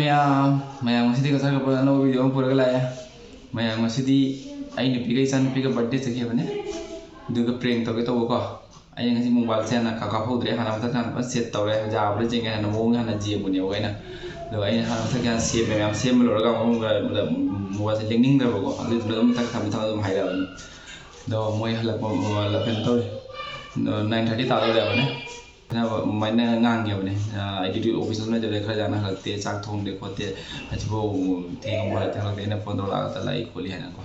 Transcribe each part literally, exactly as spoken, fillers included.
ꯃꯌꯥꯝ, ꯃꯌꯥꯝ, ꯉꯁꯤꯗꯤ ꯀꯁꯥꯔ ꯀꯄꯨꯔ ꯑꯅꯧꯕ video ꯑꯃ ꯄꯨꯔꯒ ꯂꯥꯛꯑꯦ꯫ ꯃꯌꯥꯝ, ꯉꯁꯤꯗꯤ ꯑꯩ ꯅꯨꯄꯤꯒ ꯏꯆꯥ ꯅꯨꯄꯤꯒ birthday ꯆꯠꯈꯤꯕꯅꯦ, ꯑꯗꯨꯒ prank ꯇꯧꯒꯦ ꯇꯧꯕꯀꯣ꯫ ꯑꯩꯅ ꯉꯁꯤ mobile ꯁꯦ ꯍꯥꯟꯅ ꯀꯥꯞ-, ꯀꯥꯞꯍꯧꯗ꯭ꯔꯦ, ꯍꯥꯟꯅ ꯃꯊꯛ ꯍꯥꯟꯅ ꯐꯖꯅ set ꯇꯧꯔꯦ, ꯌꯥꯕ꯭ꯔꯥ ꯌꯦꯡꯒꯦ ꯍꯥꯏꯅ ꯃꯑꯣꯡ ꯍꯥꯟꯅ ꯌꯦꯡꯕꯅꯦꯕ ꯑꯩꯅ꯫ ꯑꯗꯣ ꯑꯩꯅ ꯍꯥꯟꯅ ꯃꯊꯛ ꯍꯥꯟꯅ ꯁꯦꯝꯃꯦ, ꯃꯌꯥꯝ ꯁꯦꯝꯕ ꯂꯣꯏꯔꯒ ꯑꯃꯨꯛ mobile ꯁꯦ ꯂꯦꯡꯅꯤꯡꯗ꯭ꯔꯕꯀꯣ, ꯑꯗꯨꯗꯨꯅ ꯑꯗꯨꯝ ꯃꯊꯛ ꯊꯝꯃꯤ ꯊꯝꯃꯤ ꯑꯗꯨꯝ ꯍꯥꯏꯔꯛꯑꯕꯅꯤ꯫ ꯑꯗꯣ ꯃꯣꯏ ꯍꯜꯂꯛꯄ, ꯀꯩꯅꯣ ꯇꯧꯔꯦ, nine thirty ꯇꯥꯗꯧꯔꯦꯕꯅꯦ꯫ ꯑꯗꯨꯃꯥꯏꯅ ꯉꯥꯡꯉꯦꯕꯅꯦ꯫ ꯑ, ꯑꯩ duty office ꯑꯃ ꯂꯩꯇꯕꯩ ꯈꯔ ꯌꯥꯝꯅ ꯍꯜꯂꯛꯇꯦ, ꯆꯥꯛ ꯊꯣꯡꯗꯦ ꯈꯣꯠꯇꯦ, ꯍꯧꯖꯤꯛꯐꯥꯎ ꯊꯦꯡꯉꯕ ꯍꯜꯂꯛꯇꯦ, ꯍꯜꯂꯛꯇꯦ, ꯑꯩꯅ phone ꯇꯧꯔ ꯂꯥꯛꯑꯒ ꯂꯥꯛꯏ ꯈꯣꯠꯂꯤ ꯍꯥꯏꯅꯀꯣ꯫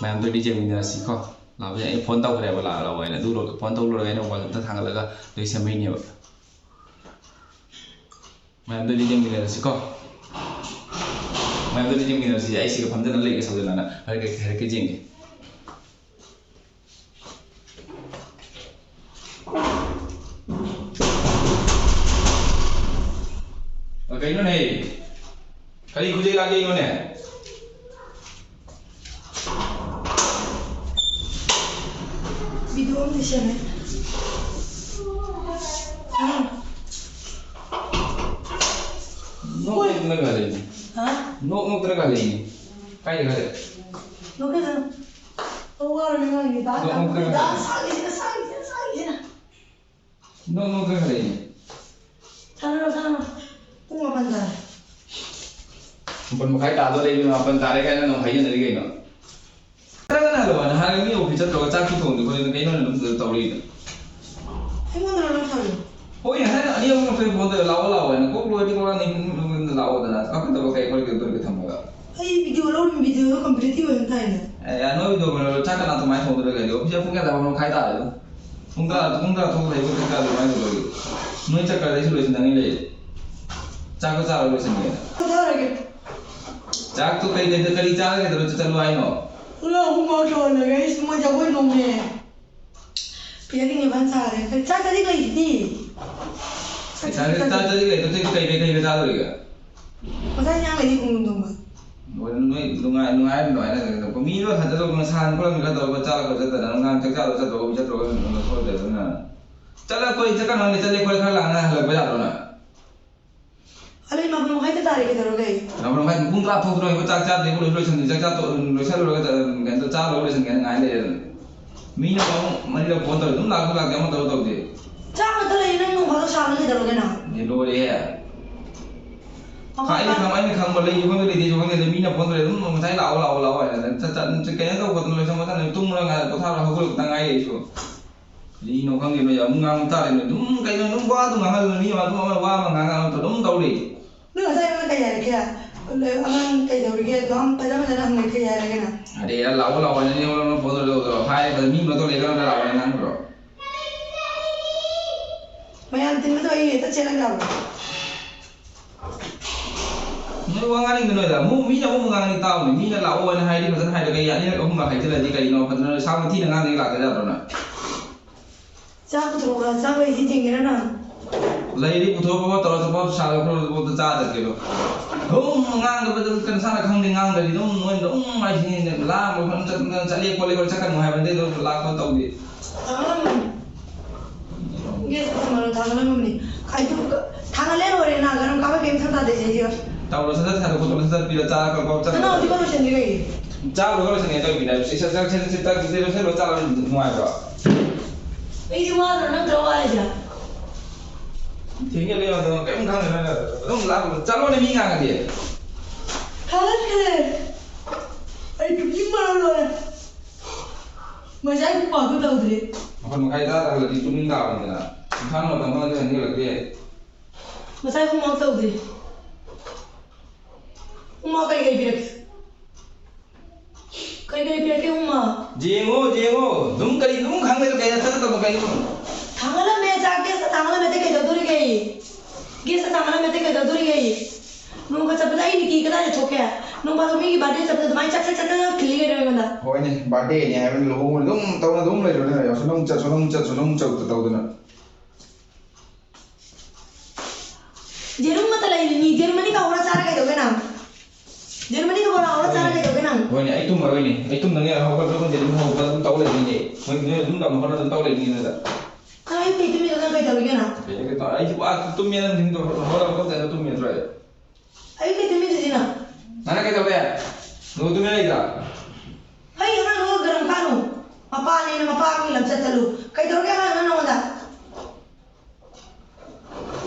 ꯃꯌꯥꯝꯗꯣ ꯑꯗꯨꯗꯤ ꯌꯦꯡꯃꯤꯟꯅꯔꯁꯤꯀꯣ꯫ ꯂꯥꯛꯑꯣ, ꯑꯩ phone ꯇꯧꯈ꯭ꯔꯦꯕ, ꯂꯥꯛꯑꯣ ꯍꯥꯏꯅ꯫ ꯑꯗꯨ ꯂꯣꯏ-, phone ꯇꯧ ꯂꯣꯏꯔꯒ ꯑꯩꯅ mobile ꯑꯝꯇ ꯊꯥꯡꯒꯠꯂꯒ ꯂꯣꯏ ꯁꯦꯝꯕꯩꯅꯦꯕ꯫ ꯃꯌꯥꯝꯗꯣ ꯑꯗꯨꯗꯤ ꯌꯦꯡꯃꯤꯟꯅꯔꯁꯤꯀꯣ꯫ ꯃꯌꯥꯝꯗꯣ ꯑꯗꯨꯗꯤ ꯌꯦꯡꯃꯤꯟꯅꯔꯁꯤ꯫ ꯑꯩ ꯁꯤꯗ ꯐꯝꯗꯅ ꯂꯩꯒꯦ, ꯁꯧꯖꯅꯅ ꯍꯥꯏꯔꯛꯀꯦ, ꯍꯥꯏꯔꯛꯀꯦ ꯌꯦꯡꯒꯦ꯫ ꯑ, ꯀꯩꯅꯣꯅꯦ? ꯀꯔꯤ ꯈꯨꯖꯩ ꯂꯥꯛꯂꯤꯅꯣꯅꯦ? Video ꯑꯃꯗꯤ ꯁꯦꯝꯃꯦ꯫ ꯅꯣꯛ ꯅꯣꯛꯇꯅꯒ ꯂꯩꯅꯦ꯫ ꯍꯥ? ꯅꯣꯛ ꯅꯣꯛꯇꯅꯒ ꯂꯩꯅꯦ꯫ ꯀꯥꯏꯗ ꯀꯥꯏꯗ? ꯅꯣꯛꯀꯅꯨ꯫ ꯑꯣ, ꯋꯥꯔꯕꯅꯤ ꯉꯥꯡꯉꯤꯅꯦ꯫ ꯇꯥ-, ꯅꯣꯛ ꯅꯣꯛꯇꯅꯒ ꯇꯥ-, ꯂꯩꯅꯦ꯫ ꯁꯥꯡꯉꯤꯁꯤꯅ, ꯁꯥꯡꯉꯤꯁꯤꯅ, ꯁꯥꯡꯉꯤꯁꯤꯅ꯫ ꯅꯣꯛ ꯅꯣꯛꯇꯅ ꯂꯩꯅꯦ꯫ ꯁꯥꯟꯅꯔꯣ, ꯁꯥꯟꯅꯔꯣ꯫ ꯄꯨꯡ ꯃꯥꯄꯟ ꯇꯥꯔꯦ꯫ ꯃꯥꯄꯟ ꯃꯈꯥꯏ ꯇꯥꯗꯣꯔꯦ, ꯏꯕꯦꯝꯃ, ꯃꯥꯄꯟ ꯇꯥꯔꯦ ꯀꯥꯏꯅ ꯅꯪ ꯍꯥꯏꯖꯟꯅꯔꯤ ꯀꯩꯅꯣ? ꯀꯅꯥ ꯀꯅꯥ ꯂꯧꯕ? ꯅꯍꯥꯟ ꯃꯤ office ꯆꯠꯇ꯭ꯔꯒ ꯆꯥꯛꯁꯨ ꯊꯣꯡꯗꯦ ꯈꯣꯠꯇꯦ, ꯀꯩꯅꯣ ꯅꯪ ꯑꯗꯨꯝ ꯇꯧꯔꯤꯗꯣ? ꯑꯩꯉꯣꯟꯗꯔꯣ ꯅꯪ ꯁꯥꯎꯔꯤꯗꯣ? ꯍꯣꯏꯅꯦ, ꯍꯥꯏꯅ ꯑꯅꯤ ꯑꯍꯨꯝ ꯊꯣꯛꯏ ꯐꯣꯟ ꯇꯧꯔ ꯂꯥꯛꯑꯣ ꯂꯥꯛꯑꯣ ꯍꯥꯏꯅ꯫ ꯀꯣꯛ ꯂꯣꯏꯔꯗꯤ ꯀꯣꯛ ꯂꯥꯛꯑꯣ, ꯅꯪ ꯂꯥꯛꯑꯣꯗꯅ꯫ ꯀꯥꯞꯀꯗꯕ ꯀꯩ ꯑꯩꯈꯣꯏ ꯀꯩꯗꯧꯔꯒꯦ ꯊꯝꯃꯒ? ꯑꯩ video ꯂꯧꯔꯤꯕ video ꯗꯣ complete ꯇꯤ ꯑꯣꯏꯍꯟ ꯇꯥꯏꯅꯦ꯫ ꯑꯦ, ꯌꯥ, ꯅꯣꯏ video ꯀꯩꯅꯣ, ꯆꯥꯛ ꯀꯅꯥ ꯀꯃꯥꯏꯅ ꯊꯣꯡꯗꯣꯏꯔꯣ ꯀꯩꯅꯣ? Office ꯄꯨꯡ ꯀꯌꯥ ꯇꯥꯕ? ꯃꯈꯥꯏ ꯇꯥꯔꯦ ꯑꯗꯨꯝ꯫ ꯄꯨꯡ ꯇꯔꯥ, ꯄꯨꯡ ꯇꯔꯥ ꯊꯣꯛꯈ꯭ꯔꯦ, ꯄꯨꯡ ꯇꯔꯥ ꯑꯗꯨꯃꯥꯏꯅ ꯇꯧꯗꯣꯏꯔꯣ? ꯅꯣꯏ ꯆꯠꯈ꯭ꯔꯗꯤ ꯑꯩꯁꯨ ꯂꯣꯏꯁꯤꯟꯅꯉꯩ ꯂꯩ꯫ ꯆꯥꯛꯇꯣ ꯆꯥꯔ ꯂꯣꯏꯁꯤꯟꯒꯦ꯫ ꯆꯥꯔꯒꯦ꯫ ꯆꯥꯛꯇꯣ ꯀꯩ, ꯀꯩ, ꯀꯔꯤ ꯆꯥꯔꯒ ꯀꯩꯗꯧꯔ ꯆꯠꯂꯣ ꯍꯥꯏꯅꯣ? ꯂꯧ ꯍꯨꯃꯥꯡ ꯁꯧꯍꯜꯂꯒꯦ, ꯑꯩꯁꯨ ꯃꯣꯏ ꯖꯒꯣꯏ ꯅꯣꯝꯃꯦ꯫ ꯄꯤꯔꯛꯀꯅꯤ ꯐꯖꯅ ꯁꯥꯔꯦ꯫ ꯀꯔꯤ ꯆꯥꯛ ꯆꯥꯅꯤꯡ ꯂꯩꯁꯤꯗꯤ? ꯆꯥꯛ ꯆꯥꯅꯤꯡ ꯂꯩ, ꯆꯥꯛ ꯆꯥꯅꯤꯡ ꯂꯩ, ꯀꯩ, ꯀꯩ, ꯀꯩ, ꯀꯩ ꯆꯥꯗꯣꯔꯤꯒꯦ? ꯉꯁꯥꯏ ꯏꯟꯖꯥꯡ ꯂꯩꯗꯤ ꯈꯣꯡꯗ꯭ꯔꯨꯝ ꯊꯣꯡꯕ꯫ ꯂꯣꯏꯔꯦ, ꯅꯣꯏ ꯅꯨꯡꯉꯥꯏ, ꯅꯨꯡꯉꯥꯏ, ꯅꯨꯡꯉꯥꯏꯅ ꯂꯩꯒꯗꯕ꯫ ꯃꯤꯗꯣ ꯍꯟꯖꯜꯂꯛꯄ ꯅꯁꯥ ꯈꯣꯠꯂꯝꯃꯤ ꯈꯔ ꯇꯧꯔꯒ ꯆꯥꯔ ꯈꯣꯠꯂ ꯆꯠꯇꯅ ꯅꯨꯡꯗꯥꯡ ꯆꯥꯛ ꯆꯥꯗ ꯆꯠꯇ꯭ꯔꯣ, ꯆꯠꯇ꯭ꯔꯣ, ꯅꯪ ꯁꯣꯏꯗ꯭ꯔꯦ ꯑꯗꯨꯅ꯫ ꯆꯠꯂ ꯀꯣꯏ ꯆꯠꯀꯅꯣ ꯍꯥꯏꯅ ꯆꯠꯂꯦ ꯈꯣꯠꯂꯦ ꯈꯔ ꯂꯥꯡꯅ ꯍꯜꯂꯛꯄ ꯌꯥꯗ꯭ꯔꯣ ꯅꯪ? ꯑꯂꯩ ꯃꯥꯄꯟ ꯃꯈꯥꯏꯗ ꯇꯥꯔꯦ, ꯀꯩꯗꯧꯔꯒꯦ? ꯃꯥꯄꯟ ꯃꯈꯥꯏ ꯄꯨꯡ ꯇꯔꯥ ꯊꯣꯛꯇ꯭ꯔꯣ? ꯍꯥꯏꯕ ꯆꯥꯛ ꯆꯥꯗ꯭ꯔꯤꯕ ꯂꯣꯏꯁꯤꯜꯂꯁꯟꯗꯦ, ꯆꯥꯛ ꯆꯥ ꯇꯣ-, ꯂꯣꯏꯁꯤꯜꯂꯨꯔꯒ ꯆ-, ꯀꯩꯅꯣ ꯆꯥ ꯂꯣꯏꯔ ꯂꯣꯏꯁꯤꯟꯒꯦꯅ ꯉꯥꯏ ꯂꯩꯔꯦ ꯑꯗꯨꯝ꯫ ꯃꯤꯅ ꯄꯨꯡ ꯃꯔꯤꯗ ꯐꯣꯟ ꯇꯧꯔꯦ, ꯑꯗꯨꯝ ꯂꯥꯛꯄ ꯂꯥꯛꯇꯦ, ꯑꯃ ꯇꯧꯔ ꯇꯧꯗꯦ꯫ ꯆꯥꯛ ꯈꯛꯇ ꯂꯩ, ꯅꯪ ꯅꯣꯡ ꯐꯥꯗꯣꯛ ꯁꯥꯕ ꯀꯩꯗꯧꯔꯒꯦ ꯅꯪ? ꯑꯦ, ꯂꯣꯏꯔꯦꯍꯦ꯫ ꯃꯐꯝ ꯑꯩꯅ ꯈꯪ-, ꯑꯩꯅ ꯈꯪꯕ ꯂꯩꯁꯨ ꯈꯪꯗꯦ, ꯂꯩꯇꯦꯁꯨ ꯈꯪꯗꯦ, ꯑꯗꯨ ꯃꯤꯅ ꯐꯣꯟ ꯇꯧꯔꯦ, ꯑꯗꯨꯝ ꯉꯁꯥꯏ ꯂꯥꯛꯑꯣ, ꯂꯥꯛꯑꯣ, ꯂꯥꯛꯑꯣ ꯍꯥꯏꯅ ꯑꯗꯨꯝ ꯆꯠ-, ꯆꯠ-, ꯆꯠ-, ꯀꯩꯅꯣ ꯇꯧꯕ ꯑꯗꯨꯝ ꯂꯣꯏꯁꯟ ꯈꯣꯠꯁꯟ ꯇꯨꯝꯃꯨꯔ ꯉꯥꯏꯍꯥꯛ ꯄꯣꯊꯥꯔ ꯍꯧꯒꯠꯂꯛꯄꯗ ꯉꯥꯏꯔꯤ ꯑꯩꯁꯨ꯫ ꯀꯔꯤꯅꯣ ꯈꯪꯗꯦ, ꯅꯣꯏ ꯑꯃꯨꯛ ꯉꯥꯡꯕ ꯇꯥꯔꯦ, ꯅꯣꯏ ꯑꯗꯨꯝ ꯀꯩꯅꯣ ꯑꯗꯨꯝ ꯋꯥꯗꯨ ꯉꯥꯡꯍꯜꯂ, ꯃꯤ ꯑꯃ ꯑꯗꯨꯝ ꯑꯃ ꯋꯥ ꯑꯃ ꯉꯥꯡꯍꯜꯂ ꯑꯗꯨꯝ ꯇꯧꯔꯤ꯫ ꯅꯪ ꯉꯁꯥꯏ ꯑꯩꯉꯣꯟꯗ ꯀꯩ ꯍꯥꯏꯔꯛꯀꯦ? ꯑꯉꯥꯡ ꯀꯩꯗꯧꯔꯤꯒꯦ? ꯑꯗꯨꯝ ꯐꯖ ꯐꯖꯅ ꯍꯪꯉꯦ, ꯀꯩ ꯍꯥꯏꯔꯒꯦ ꯅꯪ? ꯑꯗꯩ ꯂꯥꯛꯑꯣ ꯂꯥꯛꯑꯣ ꯍꯥꯏꯅ ꯅꯉꯣꯟꯗ ꯐꯣꯟ ꯇꯧꯔꯛꯑꯣ ꯍꯥꯏꯔꯒ ꯃꯤ ꯃꯇꯣꯟ ꯂꯩꯀꯥꯟꯗ ꯂꯥꯛꯑꯣ ꯍꯥꯏꯅ ꯉꯥꯡꯕ꯭ꯔꯣ? ꯃꯌꯥꯝ ꯇꯤꯟꯕꯗꯣ ꯑꯩ ꯍꯦꯛꯇ ꯆꯦꯜꯂꯛ ꯌꯥꯕ꯭ꯔꯣ? ꯅꯣꯏ ꯋꯥ ꯉꯥꯡꯅꯤꯡꯗ ꯅꯣꯏꯗ ꯑꯃꯨꯛ ꯃꯤꯅ ꯑꯃꯨꯛ ꯉꯥꯡꯅꯤꯡ ꯇꯥꯕꯅꯤ꯫ ꯃꯤꯅ ꯂꯥꯛꯑꯣ ꯍꯥꯏꯅ ꯍꯥꯏꯔꯗꯤ ꯐꯖꯅ ꯍꯥꯏꯔꯒ ꯑꯩ ꯑꯅꯤꯔꯛ ꯑꯍꯨꯝꯂꯛ ꯍꯥꯏꯖꯤꯜꯂꯗꯤ ꯀꯩꯅꯣ? ꯐꯖꯅ ꯁꯥꯎꯅ ꯊꯤꯅ ꯉꯥꯡꯗꯒꯤ ꯂꯥꯛꯀꯗꯕ꯭ꯔꯣ ꯅꯪ? ꯆꯥꯛ ꯄꯨꯊꯣꯔꯛꯑꯣ, ꯆꯥꯛ ꯂꯩꯁꯤ ꯊꯤꯡꯒꯦꯔꯥ ꯅꯪ? ꯂꯩꯔꯗꯤ ꯄꯨꯊꯣꯔꯛꯄ ꯇꯧꯔ ꯆꯠꯄ ꯁꯥꯔ ꯈꯣꯠꯂ ꯄꯣꯠꯇ ꯆꯥꯗ꯭ꯔꯒꯦꯗꯣ꯫ ꯑꯗꯨꯝ ꯉꯥꯡꯗꯕꯗ ꯀꯩꯅꯣ ꯁꯥꯅ ꯈꯪꯗꯦ ꯉꯥꯡꯗ꯭ꯔꯗꯤ ꯑꯗꯨꯝ ꯅꯣꯏꯅ ꯑꯗꯨꯝ ꯍꯥꯏꯁꯤꯅꯤ ꯂꯥꯡꯕ ꯈꯣꯠꯅ ꯆꯠ-, ꯆꯠꯂꯦ ꯈꯣꯠꯂꯦ ꯈꯣꯠꯂꯦ ꯆꯠꯀꯅꯨ ꯍꯥꯏꯕꯗꯤ ꯑꯗꯨꯝ ꯂꯥꯛꯄ ꯇꯧꯗꯦ꯫ ꯊꯥꯡꯒꯠꯂꯝꯃꯣ꯫ ꯒꯦꯁꯇ ꯊꯝꯃꯔꯣ, ꯊꯥꯡꯒꯠꯂꯝꯃꯕꯅꯤ꯫ ꯈꯥꯏꯗꯣꯛ-, ꯊꯥꯡꯒꯠꯂꯦ ꯂꯣꯏꯔꯦ ꯅ, ꯒꯔꯝ ꯀꯥꯕ ꯀꯩꯝ ꯊꯝ ꯇꯥꯗꯦ ꯁꯤꯗꯩꯁꯤꯗ꯫ ꯇꯧꯔꯣ, ꯁꯠ ꯁꯠ ꯊꯥꯡꯒꯠ ꯈꯣꯠꯇꯣꯛ, ꯁꯠ ꯁꯠ ꯄꯤꯔꯣ, ꯆꯥꯔ ꯀꯛꯄ ꯆꯠ-, ꯅꯪ ꯍꯧꯖꯤꯛ ꯂꯣꯏꯁꯟꯗ꯭ꯔꯤ ꯀꯩꯒꯤ? ꯆꯥ ꯂꯣꯏꯔ ꯂꯣꯏꯁꯟꯒꯦ ꯇꯧꯕꯤꯅꯦ꯫ ꯁꯤ ꯁꯠ ꯁꯠ ꯁꯠ ꯁꯠ ꯁꯠ ꯁꯠ ꯂꯣꯏꯁꯜꯂꯣ, ꯆꯥ ꯅꯨꯡꯉꯥꯏꯕ꯭ꯔꯣ? ꯑꯩꯁꯨ ꯋꯥꯗ꯭ꯔꯣ, ꯅꯪ ꯇꯧ ꯋꯥꯔꯤꯁꯦ? ꯊꯦꯡꯖꯤꯜꯂꯦ ꯌꯥꯗꯅ ꯀꯔꯤꯝ ꯈꯪꯗꯦ ꯅꯪ ꯑꯗꯨꯝ ꯂꯥꯛ-, ꯆꯠꯂꯣꯅꯦ ꯃꯤ ꯉꯥꯡꯉꯗꯤ꯫ ꯊꯥꯒꯠꯈ꯭ꯔꯦ꯫ ꯑꯩ ꯇꯨꯝꯅꯤꯡꯕꯅ ꯂꯣꯏꯔꯦ꯫ ꯉꯁꯥꯏ ꯄꯨꯡ ꯃꯥꯄꯟ ꯇꯧꯗ꯭ꯔꯤ꯫ ꯃꯥꯄꯟ ꯃꯈꯥꯏ ꯇꯥꯔꯒꯗꯤ ꯇꯨꯝꯅꯤꯡ ꯇꯥꯕꯅꯤꯗꯅ꯫ ꯏꯝꯐꯥꯜ ꯃꯇꯝ ꯑꯃꯗ ꯍꯟꯖꯤꯜꯂꯛꯇꯦ꯫ ꯉꯁꯥꯏ ꯄꯨꯡ ꯃꯥꯄꯟ ꯇꯧꯗ꯭ꯔꯤ꯫ ꯄꯨꯡ ꯃꯥꯄꯟ ꯀꯩ ꯀꯩ ꯄꯤꯔꯛꯀꯦ? ꯀꯩ ꯀꯩ ꯄꯤꯔꯛꯀꯦ ꯍꯨꯝꯃ? ꯌꯦꯡꯉꯣ, ꯌꯦꯡꯉꯣ꯫ ꯑꯗꯨꯝ ꯀꯔꯤ ꯑꯗꯨꯝ ꯈꯪꯗꯦꯗ ꯀꯩ ꯅꯠꯇꯅ ꯇꯧꯕ ꯀꯩꯅꯣ? ꯊꯥꯡꯒꯠꯂꯝꯃꯦ, ꯆꯥꯛ ꯒꯦꯁꯇ ꯊꯥꯡꯒꯠꯂꯝꯃꯦ, ꯑꯇꯩ ꯀꯩꯗꯧꯗꯣꯔꯤꯒꯦ ꯑꯩ? ꯒꯦꯁꯇ ꯊꯥꯡꯒꯠꯂꯝꯃꯦ, ꯑꯇꯩ ꯀꯩꯗꯧꯗꯣꯔꯤꯒꯦ ꯑꯩ? ꯅꯣꯡꯃ ꯆꯠꯄꯗ ꯑꯩ ꯅꯤꯇꯤ ꯀꯗꯥꯏꯗ ꯊꯣꯛꯀꯦ? ꯅꯣꯡ ꯐꯥꯗꯣꯛ ꯃꯤꯒꯤ ꯕꯥꯔꯗꯦ ꯆꯠꯄꯗ ꯑꯗꯨꯃꯥꯏꯅ ꯆꯥꯛ, ꯆꯥꯛ, ꯆꯥꯛ, ꯆꯥꯛ ꯊꯤꯜꯂꯤ ꯀꯩꯅꯣ ꯑꯩꯉꯣꯟꯗ? ꯍꯣꯏꯅꯦ, ꯕꯥꯔꯗꯦꯅꯦ ꯍꯥꯏꯕꯅꯤ, ꯂꯨꯍꯣꯡꯕꯅꯤ ꯑꯗꯨꯝ ꯇꯧꯅ ꯑꯗꯨꯝ ꯂꯩꯔꯣꯅꯦ, ꯌꯥꯎꯁꯪ ꯑꯃꯨꯛ ꯆꯠ, ꯌꯥꯎꯁꯪ ꯑꯃꯨꯛ ꯆꯠ, ꯌꯥꯎꯁꯪ ꯑꯃꯨꯛ ꯆꯠ ꯇꯧꯗꯅ꯫ ꯌꯦꯔꯨꯝ ꯑꯃꯠꯇ ꯂꯩꯔꯤꯅꯤ, ꯌꯦꯔꯨꯝ ꯑꯅꯤꯈꯛ ꯍꯧꯔ ꯆꯥꯔ ꯀꯩꯗꯧꯒꯦ ꯅꯪ? ꯌꯦꯔꯨꯝ ꯑꯅꯤꯈꯛ ꯍꯧꯔ ꯍꯧꯔ ꯆꯥꯔ ꯍꯣꯏꯅꯦ꯫ ꯀꯩꯗꯧꯒꯦ ꯅꯪ? ꯍꯣꯏꯅꯦ, ꯑꯩ ꯇꯨꯝꯃꯔꯣꯏꯅꯦ, ꯑꯩ ꯇꯨꯝꯗꯅꯦ ꯍꯧꯒꯠꯂꯒ ꯌꯦꯔꯨꯝ ꯍꯧꯕ ꯑꯗꯨꯝ ꯇꯧ ꯂꯩꯅꯤꯅꯦ, ꯅꯣꯏ, ꯅꯣꯏ ꯑꯗꯨꯝ ꯇꯧꯅ ꯍꯣꯠꯅ ꯑꯗꯨꯝ ꯇꯧ ꯂꯩꯅꯤꯅꯦ ꯅꯣꯏꯗ꯫ ꯀꯥꯏ ꯀꯩ ꯇꯨꯝꯃꯤꯗꯣ ꯅꯪ ꯀꯩꯗꯧꯔꯤꯒꯦ ꯅꯪ? ꯀꯩꯅꯣ ꯀꯩ ꯇꯧ-, ꯑꯩꯁꯤꯕꯨ ꯑꯥ ꯇꯨꯝꯃꯦꯅ ꯅꯨꯡꯊꯤꯟꯗꯣ ꯍꯧꯒꯠꯂꯒ ꯇꯨꯝꯃꯦ ꯅꯠꯇ꯭ꯔꯣ ꯑꯩ? ꯑꯩ ꯀꯩ ꯇꯨꯝꯃꯤꯗꯨꯗꯤ ꯅꯪ? ꯅꯪꯅ ꯀꯩꯗꯧꯔꯦ? ꯅꯣꯡ ꯇꯨꯝꯃꯦ ꯂꯩꯗ? ꯑꯩ ꯑꯉꯥꯡꯗꯣ ꯒꯔꯝ ꯀꯥꯅꯨ꯫ ꯃꯄꯥꯅꯦꯅ ꯃꯄꯥꯒꯤ ꯂꯝꯆꯠ ꯆꯠꯂꯨ꯫ ꯀꯩꯗꯧꯔꯒꯦ ꯑꯉꯥꯡꯅ ꯅꯉꯣꯟꯗ?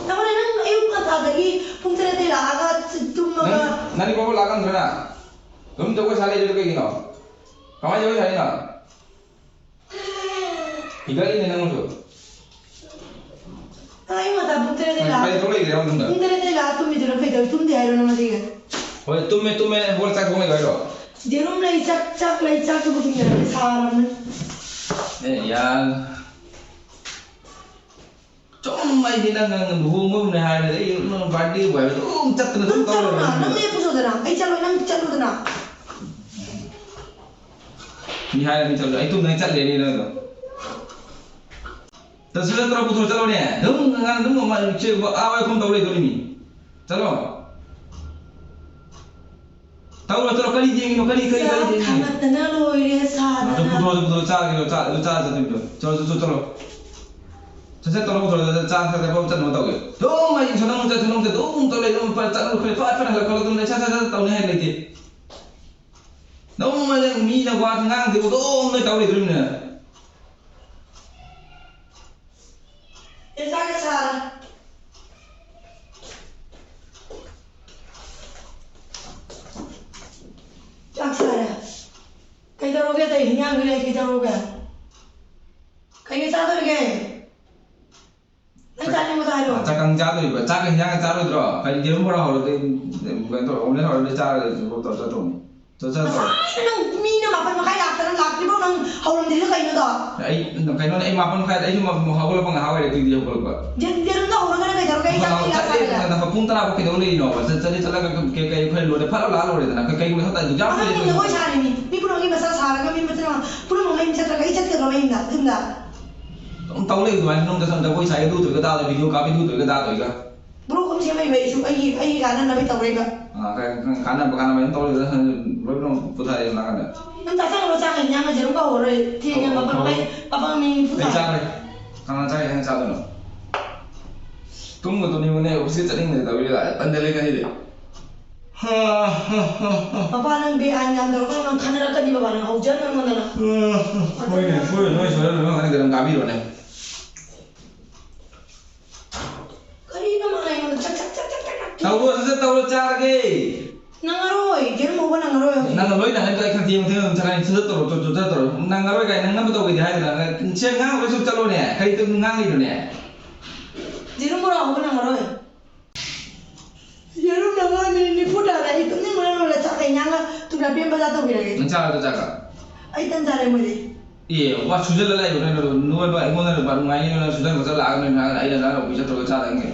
ꯅꯉꯣꯟꯗ ꯅꯪ ꯑꯌꯨꯛ ꯉꯟꯇꯥꯗꯒꯤ ꯄꯨꯡ ꯇꯔꯦꯠꯇꯩ ꯂꯥꯛꯑꯒ ꯇꯨꯝꯃꯒ ꯅꯪ, ꯅꯪꯗꯤ ꯀꯣꯛ ꯂꯥꯛꯀꯟꯗ꯭ꯔꯅ? ꯑꯗꯨꯝ ꯖꯒꯣꯏ ꯁꯥ ꯂꯩꯔꯤꯗꯣ ꯀꯩꯒꯤꯅꯣ? ꯀꯃꯥꯏꯅ ꯖꯒꯣꯏ ꯁꯥꯔꯤꯅꯣ? ꯍꯤꯒꯠꯂꯤꯅꯦ ꯅꯪꯁꯨ꯫ ꯑꯌꯨꯛ ꯉꯟꯇꯥ ꯄꯨꯡ ꯇꯔꯦꯠꯇꯩ ꯂꯥꯛꯑ ꯀꯔꯤ ꯊꯣꯛꯂꯛꯏꯒꯦ ꯃꯅꯨꯡꯗ? ꯄꯨꯡ ꯇꯔꯦꯠꯇꯩ ꯂꯥꯛꯑ ꯇꯨꯝꯃꯤꯗꯨꯅ ꯀꯩꯗꯧ-, ꯇꯨꯝꯗꯦ ꯍꯥꯏꯔꯣ ꯅꯪ ꯉꯁꯤꯒꯤ? ꯍꯣꯏ, ꯇꯨꯝꯃꯦ, ꯇꯨꯝꯃꯦ, ꯍꯣꯔꯦꯟ ꯆꯥꯛ ꯊꯣꯡ ꯂꯩꯌꯣ ꯍꯥꯏꯔꯣ? ꯌꯦꯔꯨꯝ ꯂꯩ, ꯆꯥꯛ, ꯆꯥꯛ ꯂꯩ, ꯆꯥꯛꯇꯨꯕꯨ ꯊꯤꯟꯖꯔꯒꯦ, ꯁꯥꯔꯕꯅꯤ꯫ ꯑꯦ, ꯌꯥꯔꯦ꯫ ꯁꯨꯝ ꯑꯩꯗꯤ ꯅꯪ, ꯅꯪ ꯂꯨꯍꯣꯡꯕꯕꯨꯅꯦ ꯍꯥꯏꯔꯗꯤ ꯑꯩ ꯅꯪ birthday ꯕꯨ ꯍꯥꯏꯕꯗꯤ ꯑꯗꯨꯝ ꯆꯠꯇꯅ ꯑꯗꯨꯝ ꯅꯪ ꯇꯧ ꯆꯠꯂꯨꯅ, ꯂꯩꯔꯕꯅꯤꯅ꯫ ꯅꯪ ꯂꯦꯞꯄꯨ ꯆꯣꯗꯅ, ꯑꯩ ꯆꯠꯂꯣꯏ, ꯅꯪ ꯆꯠꯂꯨꯗꯅ꯫ ꯃꯤ ꯍꯥꯏꯔ ꯃꯤ ꯆꯠꯂꯣꯏ, ꯑꯩ ꯇꯨꯝꯗꯅ ꯆꯠꯂꯦꯅꯦ ꯅꯪꯗꯣ꯫ ꯆꯠꯁꯨ ꯆꯠꯇ꯭ꯔꯣ, ꯄꯨꯊꯣꯔ ꯆꯠꯂꯣꯅꯦ꯫ ꯑꯗꯨꯝ ꯉꯥꯡ-, ꯑꯗꯨꯝ ꯑꯃ ꯁꯦ ꯑꯥ ꯋꯥꯏꯈꯣꯝ ꯇꯧ ꯂꯩꯗꯣꯔꯤ ꯃꯤ꯫ ꯆꯠꯂꯣ꯫ ꯇꯧꯔꯣ, ꯆꯠꯂꯣ, ꯀꯔꯤ ꯌꯦꯡꯉꯤꯅꯣ? ꯀꯔꯤ, ꯀꯔꯤ, ꯀꯔꯤ ꯆꯥꯛ ꯌꯦꯡꯉꯤꯅꯣ? ꯊꯥꯡꯒꯠꯇꯅ ꯂꯣꯏꯔꯦ, ꯁꯥꯗꯅ꯫ ꯑꯗꯨ ꯄꯨꯊꯣꯔꯛꯑꯣ, ꯄꯨꯊꯣꯔꯛꯑꯣ, ꯆꯥꯔꯒꯦ, ꯆꯥ-, ꯑꯗꯨ ꯆꯥꯔ ꯆꯠꯇꯣꯏꯅꯤꯗꯣ꯫ ꯆꯠꯂꯣ, ꯆꯠꯂꯣ, ꯆꯠꯂꯣ꯫ ꯁꯠ ꯁꯠ ꯇꯧꯔꯣ, ꯄꯨꯊꯣꯔꯛꯑꯣ, ꯆꯥ ꯊꯛꯄ ꯆꯠꯅꯕ ꯇꯧꯒꯦ꯫ ꯑꯗꯨꯝ ꯑꯩ ꯁꯣꯝꯗ ꯑꯃꯨꯛ ꯆꯠ, ꯁꯣꯝꯗ ꯑꯃꯨꯛ ꯆꯠ, ꯑꯗꯨꯝ ꯇꯧ ꯂꯩ, ꯑꯗꯨꯝ ꯐꯠ ꯆꯠꯂꯨ, ꯐꯠ, ꯐꯠ, ꯐꯠ ꯍꯜꯂꯛꯈ꯭ꯔꯣ, ꯑꯗꯨꯝ ꯂꯩ, ꯁꯠ, ꯁꯠ, ꯁꯠ ꯇꯧꯅꯤ ꯍꯥꯏ ꯂꯩꯇꯦ꯫ ꯑꯗꯨꯝ ꯃꯤꯅ ꯋꯥ ꯉꯥꯡꯗꯦꯕ, ꯑꯗꯨꯝ ꯅꯣꯏ ꯇꯧ ꯂꯩꯗꯣꯔꯤꯕꯅꯦ꯫ ꯑꯦ, ꯆꯥꯛ ꯁꯥꯔꯦ꯫ ꯆꯥꯛ ꯁꯥꯔꯦ꯫ ꯀꯩꯗꯧꯔꯒꯦ? ꯑꯇꯩ ꯍꯤꯟꯖꯥꯡꯗꯤ ꯂꯩ, ꯀꯩꯗꯧꯔꯒꯦ? ꯀꯩꯀꯩ ꯆꯥꯗꯧꯔꯤꯒꯦ? ꯅꯪ ꯆꯥꯅꯤꯡꯕꯗꯣ ꯍꯥꯏꯔꯣ꯫ ꯆꯥꯛꯀꯪ ꯆꯥꯗꯣꯔꯤꯕ? ꯆꯥꯛꯀ ꯍꯤꯟꯖꯥꯡꯒ ꯆꯥꯔꯣꯏꯗ꯭ꯔꯣ? ꯀꯔꯤ ꯌꯦꯔꯨꯝ ꯕꯣꯔꯥ ꯍꯧꯔꯗꯤ, ꯀꯩꯅꯣ ꯇꯧꯔ, omelette ꯍꯧꯔꯗꯤ ꯆꯥꯔꯒ ꯇꯧꯔ ꯆꯠꯇꯧꯅꯤ꯫ ꯆꯠ-, ꯆꯠ-, ꯆꯠ-꯫ ꯉꯁꯥꯏꯅ ꯅꯪ ꯃꯤꯅ ꯃꯥꯄꯟ ꯃꯈꯥꯏ ꯂꯥꯛꯇꯅ ꯂꯥꯛꯇ꯭ꯔꯤꯕꯣ? ꯅꯪ ꯍꯧꯔꯝꯗ꯭ꯔꯤꯗꯣ ꯀꯩꯅꯣꯗꯣ? ꯑꯩ, ꯀꯩꯅꯣꯅꯦ, ꯑꯩ ꯃꯥꯄꯟ ꯃꯈꯥꯏꯗ ꯑꯩꯁꯨ ꯃ-, ꯍꯧꯒꯠꯂꯛꯄ ꯉꯥꯏꯍꯥꯛ ꯑꯣꯏꯔꯦ, ꯑꯗꯨꯗꯤ ꯍꯧꯒꯠꯂꯛꯄ꯫ ꯌꯦꯟ-, ꯌꯦꯔꯨꯝꯗꯣ ꯍꯧꯔꯒꯅ ꯀꯩꯗꯧꯔꯒꯦ? ꯑꯩ ꯆꯥꯛ ꯍꯣꯏ, ꯆꯥꯛ ꯆꯠꯂꯦ, ꯆꯥꯔꯒ꯫ ꯅꯪ ꯄꯨꯡ ꯇꯔꯥ ꯐꯥꯎ ꯀꯩꯗꯧ ꯂꯩꯔꯤꯅꯣꯕ? ꯆꯠ-, ꯆꯠꯂꯦ, ꯆꯠꯂꯒ ꯀꯩ-, ꯀꯩ-, ꯑꯩꯈꯣꯏ ꯂꯣꯏꯔꯦ, ꯐꯠ ꯂꯥꯎ ꯂꯥꯛꯑ ꯂꯣꯏꯔꯦꯗꯅ꯫ ꯀꯩ-, ꯀꯩꯒꯤꯅꯣ ꯈꯪꯗꯦ, ꯑꯗꯨ ꯌꯥꯝ ꯑꯉꯥꯡꯁꯤꯡ ꯀꯨꯏꯅ ꯖꯒꯣꯏ ꯁꯥꯔꯤꯅꯤ꯫ ꯃꯤ ꯄꯨꯝꯅꯃꯛꯀꯤ ꯃꯁꯥ ꯁꯥꯔꯒ ꯃꯤ ꯃꯆꯤꯟ ꯃꯅꯥꯎ ꯄꯨꯝꯅꯃꯛ ꯃꯌꯨꯝ ꯆꯠꯇ꯭ꯔꯒ ꯑꯩ ꯆꯠꯀꯗ꯭ꯔꯣ ꯃꯌꯨꯝꯗ? ꯌꯨꯝꯗ꯫ ꯑꯗꯨꯝ ꯇꯧ ꯂꯩ ꯑꯗꯨꯃꯥꯏꯅ, ꯅꯪ ꯆꯠꯁꯟ ꯖꯒꯣꯏ ꯁꯥꯏ, ꯑꯗꯨ ꯇꯧꯏꯒ ꯗꯥꯗ video ꯀꯥꯞꯄꯤ, ꯑꯗꯨ ꯇꯧꯏꯒ ꯗꯥ ꯇꯧꯏꯒ꯫ Group ꯑꯃ ꯁꯦꯝꯃꯛꯏꯕ ꯑꯩꯁꯨ ꯑꯩꯒꯤ, ꯑꯩꯒꯤ ꯀꯥꯟꯅꯅꯕ ꯇꯧꯔꯛꯏꯕ꯫ ꯑꯥ, ꯀ-, ꯀ-, ꯀꯥꯟꯅꯕ, ꯀꯥꯟꯅꯕ ꯑꯗꯨꯝ ꯇꯧꯔꯦ, ꯂꯣꯏ ꯄꯨꯊꯔꯛꯑꯦ ꯅꯥꯀꯟꯗ꯫ ꯅꯪ ꯆꯥꯁꯟꯈ꯭ꯔꯣ ꯆꯥꯛꯀ ꯍꯤꯟꯖꯥꯡꯒ ꯖꯦꯔꯣ ꯀꯥꯎꯍꯧꯔꯣꯏ꯫ ꯊꯦꯡꯉꯦ, ꯑꯣ, ꯃꯥꯄꯜ ꯑꯣ꯫ ꯃꯈꯥꯏ, ꯃꯥꯄꯜ ꯃꯤꯅꯤꯠ ꯅꯤꯐꯨ ꯑꯩ ꯇꯥꯔꯦ꯫ ꯆꯥꯔꯦ꯫ ꯀꯅꯥ ꯆꯥꯒꯦ ꯍꯥꯏꯅ ꯆꯥꯗꯣꯏꯅꯣ? ꯇꯨꯝꯒ ꯇꯨꯝꯅꯤꯡꯕꯅꯦ, ꯑꯣꯐꯤꯁꯀ ꯆꯠꯅꯤꯡꯗꯦ ꯇꯧꯔꯤ ꯂꯥꯛꯑꯦ, ꯇꯟꯗ ꯂꯩ ꯉꯁꯤꯗꯤ꯫ ꯍꯥ, ꯍꯥ, ꯍꯥ, ꯍꯥ꯫ ꯃꯄꯥ ꯅꯪ ꯕꯦ ꯑꯥꯏꯟ ꯌꯥꯝ ꯇꯧꯔꯒ ꯅꯪ ꯈꯟꯅꯔꯛꯀꯅꯤ ꯕꯕꯥ, ꯅꯪ ꯍꯧꯖꯅꯨ ꯑꯩꯉꯣꯟꯗ ꯅꯪ꯫ ꯍꯣꯏꯅꯦ, ꯁꯣꯏꯔꯣꯏ, ꯅꯣꯏ ꯁꯣꯏꯔꯣꯏ, ꯅꯣꯏ ꯉꯥꯛꯇꯅꯤ ꯀꯩꯅꯣ ꯇꯥꯕꯤꯔꯣꯅꯦ꯫ ꯀꯔꯤꯅꯣ ꯃꯥꯅ ꯑꯩꯉꯣꯟꯗ ꯆꯛ ꯆꯛ ꯆꯛ ꯆꯛ ꯆꯛ ꯆꯛ ꯇꯧꯔꯣ, ꯁꯠ ꯁꯠ ꯇꯧꯔꯣ, ꯆꯥꯔꯒꯦ꯫ ꯅꯪꯉꯔꯣꯏ, ꯌꯦꯔꯨꯝ ꯍꯧꯕ ꯅꯪꯉꯔꯣꯏ ꯍꯧꯖꯤꯛ꯫ ꯅꯪꯅ ꯂꯣꯏꯅ ꯍꯥꯏꯔꯒ ꯑꯩ ꯈꯪꯗꯦ, ꯃꯊꯪ ꯑꯗꯨꯝ ꯆꯠꯂꯅꯤ, ꯁꯠ ꯁꯠ ꯇꯧꯔꯣ, ꯆꯠ ꯆꯠ ꯆꯠ ꯇꯧꯔꯣ꯫ ꯅꯪꯉꯔꯣꯏ ꯀꯥꯏꯅ ꯅꯪ ꯉꯝꯕ ꯇꯧꯒꯦꯗꯤ ꯍꯥꯏꯗꯅ, ꯁꯦ ꯉꯥꯡ ꯂꯣꯏ ꯁꯨꯝ ꯆꯠꯂꯣꯅꯦ, ꯀꯔꯤ ꯇꯧ ꯉꯥꯡꯂꯤꯅꯣꯅꯦ? ꯌꯦꯔꯨꯝ ꯕꯣꯔꯥ ꯍꯧꯕ ꯅꯪꯉꯔꯣꯏ꯫ ꯌꯦꯔꯨꯝ ꯅꯪꯉꯔꯣꯏ, ꯃꯤꯅꯤꯠ ꯅꯤꯐꯨ ꯇꯥꯔꯦ, ꯑꯩ ꯇꯨꯝꯅꯤꯡꯕꯅ ꯂꯣꯏꯔꯦ, ꯆꯥꯛꯀ ꯏꯟꯖꯥꯡꯒ ꯊꯨꯝ ꯌꯥꯛꯄꯤ ꯑꯃ ꯕꯖꯥꯔ ꯇꯧꯕꯤꯔꯒꯦ꯫ ꯅꯪ ꯆꯥꯔꯣꯏꯗ꯭ꯔꯣ ꯆꯥꯛꯀ? ꯑꯩ ꯇꯟ ꯆꯥꯔꯦ ꯃꯣꯏꯗꯤ꯫ ꯑꯦ, ꯋꯥ ꯁꯨꯖꯜꯂ ꯂꯩꯕ ꯅꯣꯏ, ꯅꯣꯏ, ꯅꯣꯏ ꯑꯩꯉꯣꯟꯗ ꯅꯨꯡꯉꯥꯏꯅꯤ, ꯅꯣꯏ ꯁꯨꯖꯟ ꯈꯣꯠꯆꯜꯂꯛꯑꯒ ꯅꯣꯏ ꯅꯍꯥꯟ ꯑꯩꯅ ꯅꯍꯥꯟ ꯑꯣꯐꯤꯁ ꯆꯠꯇꯧꯔꯒ ꯆꯥꯗꯪꯒꯤ꯫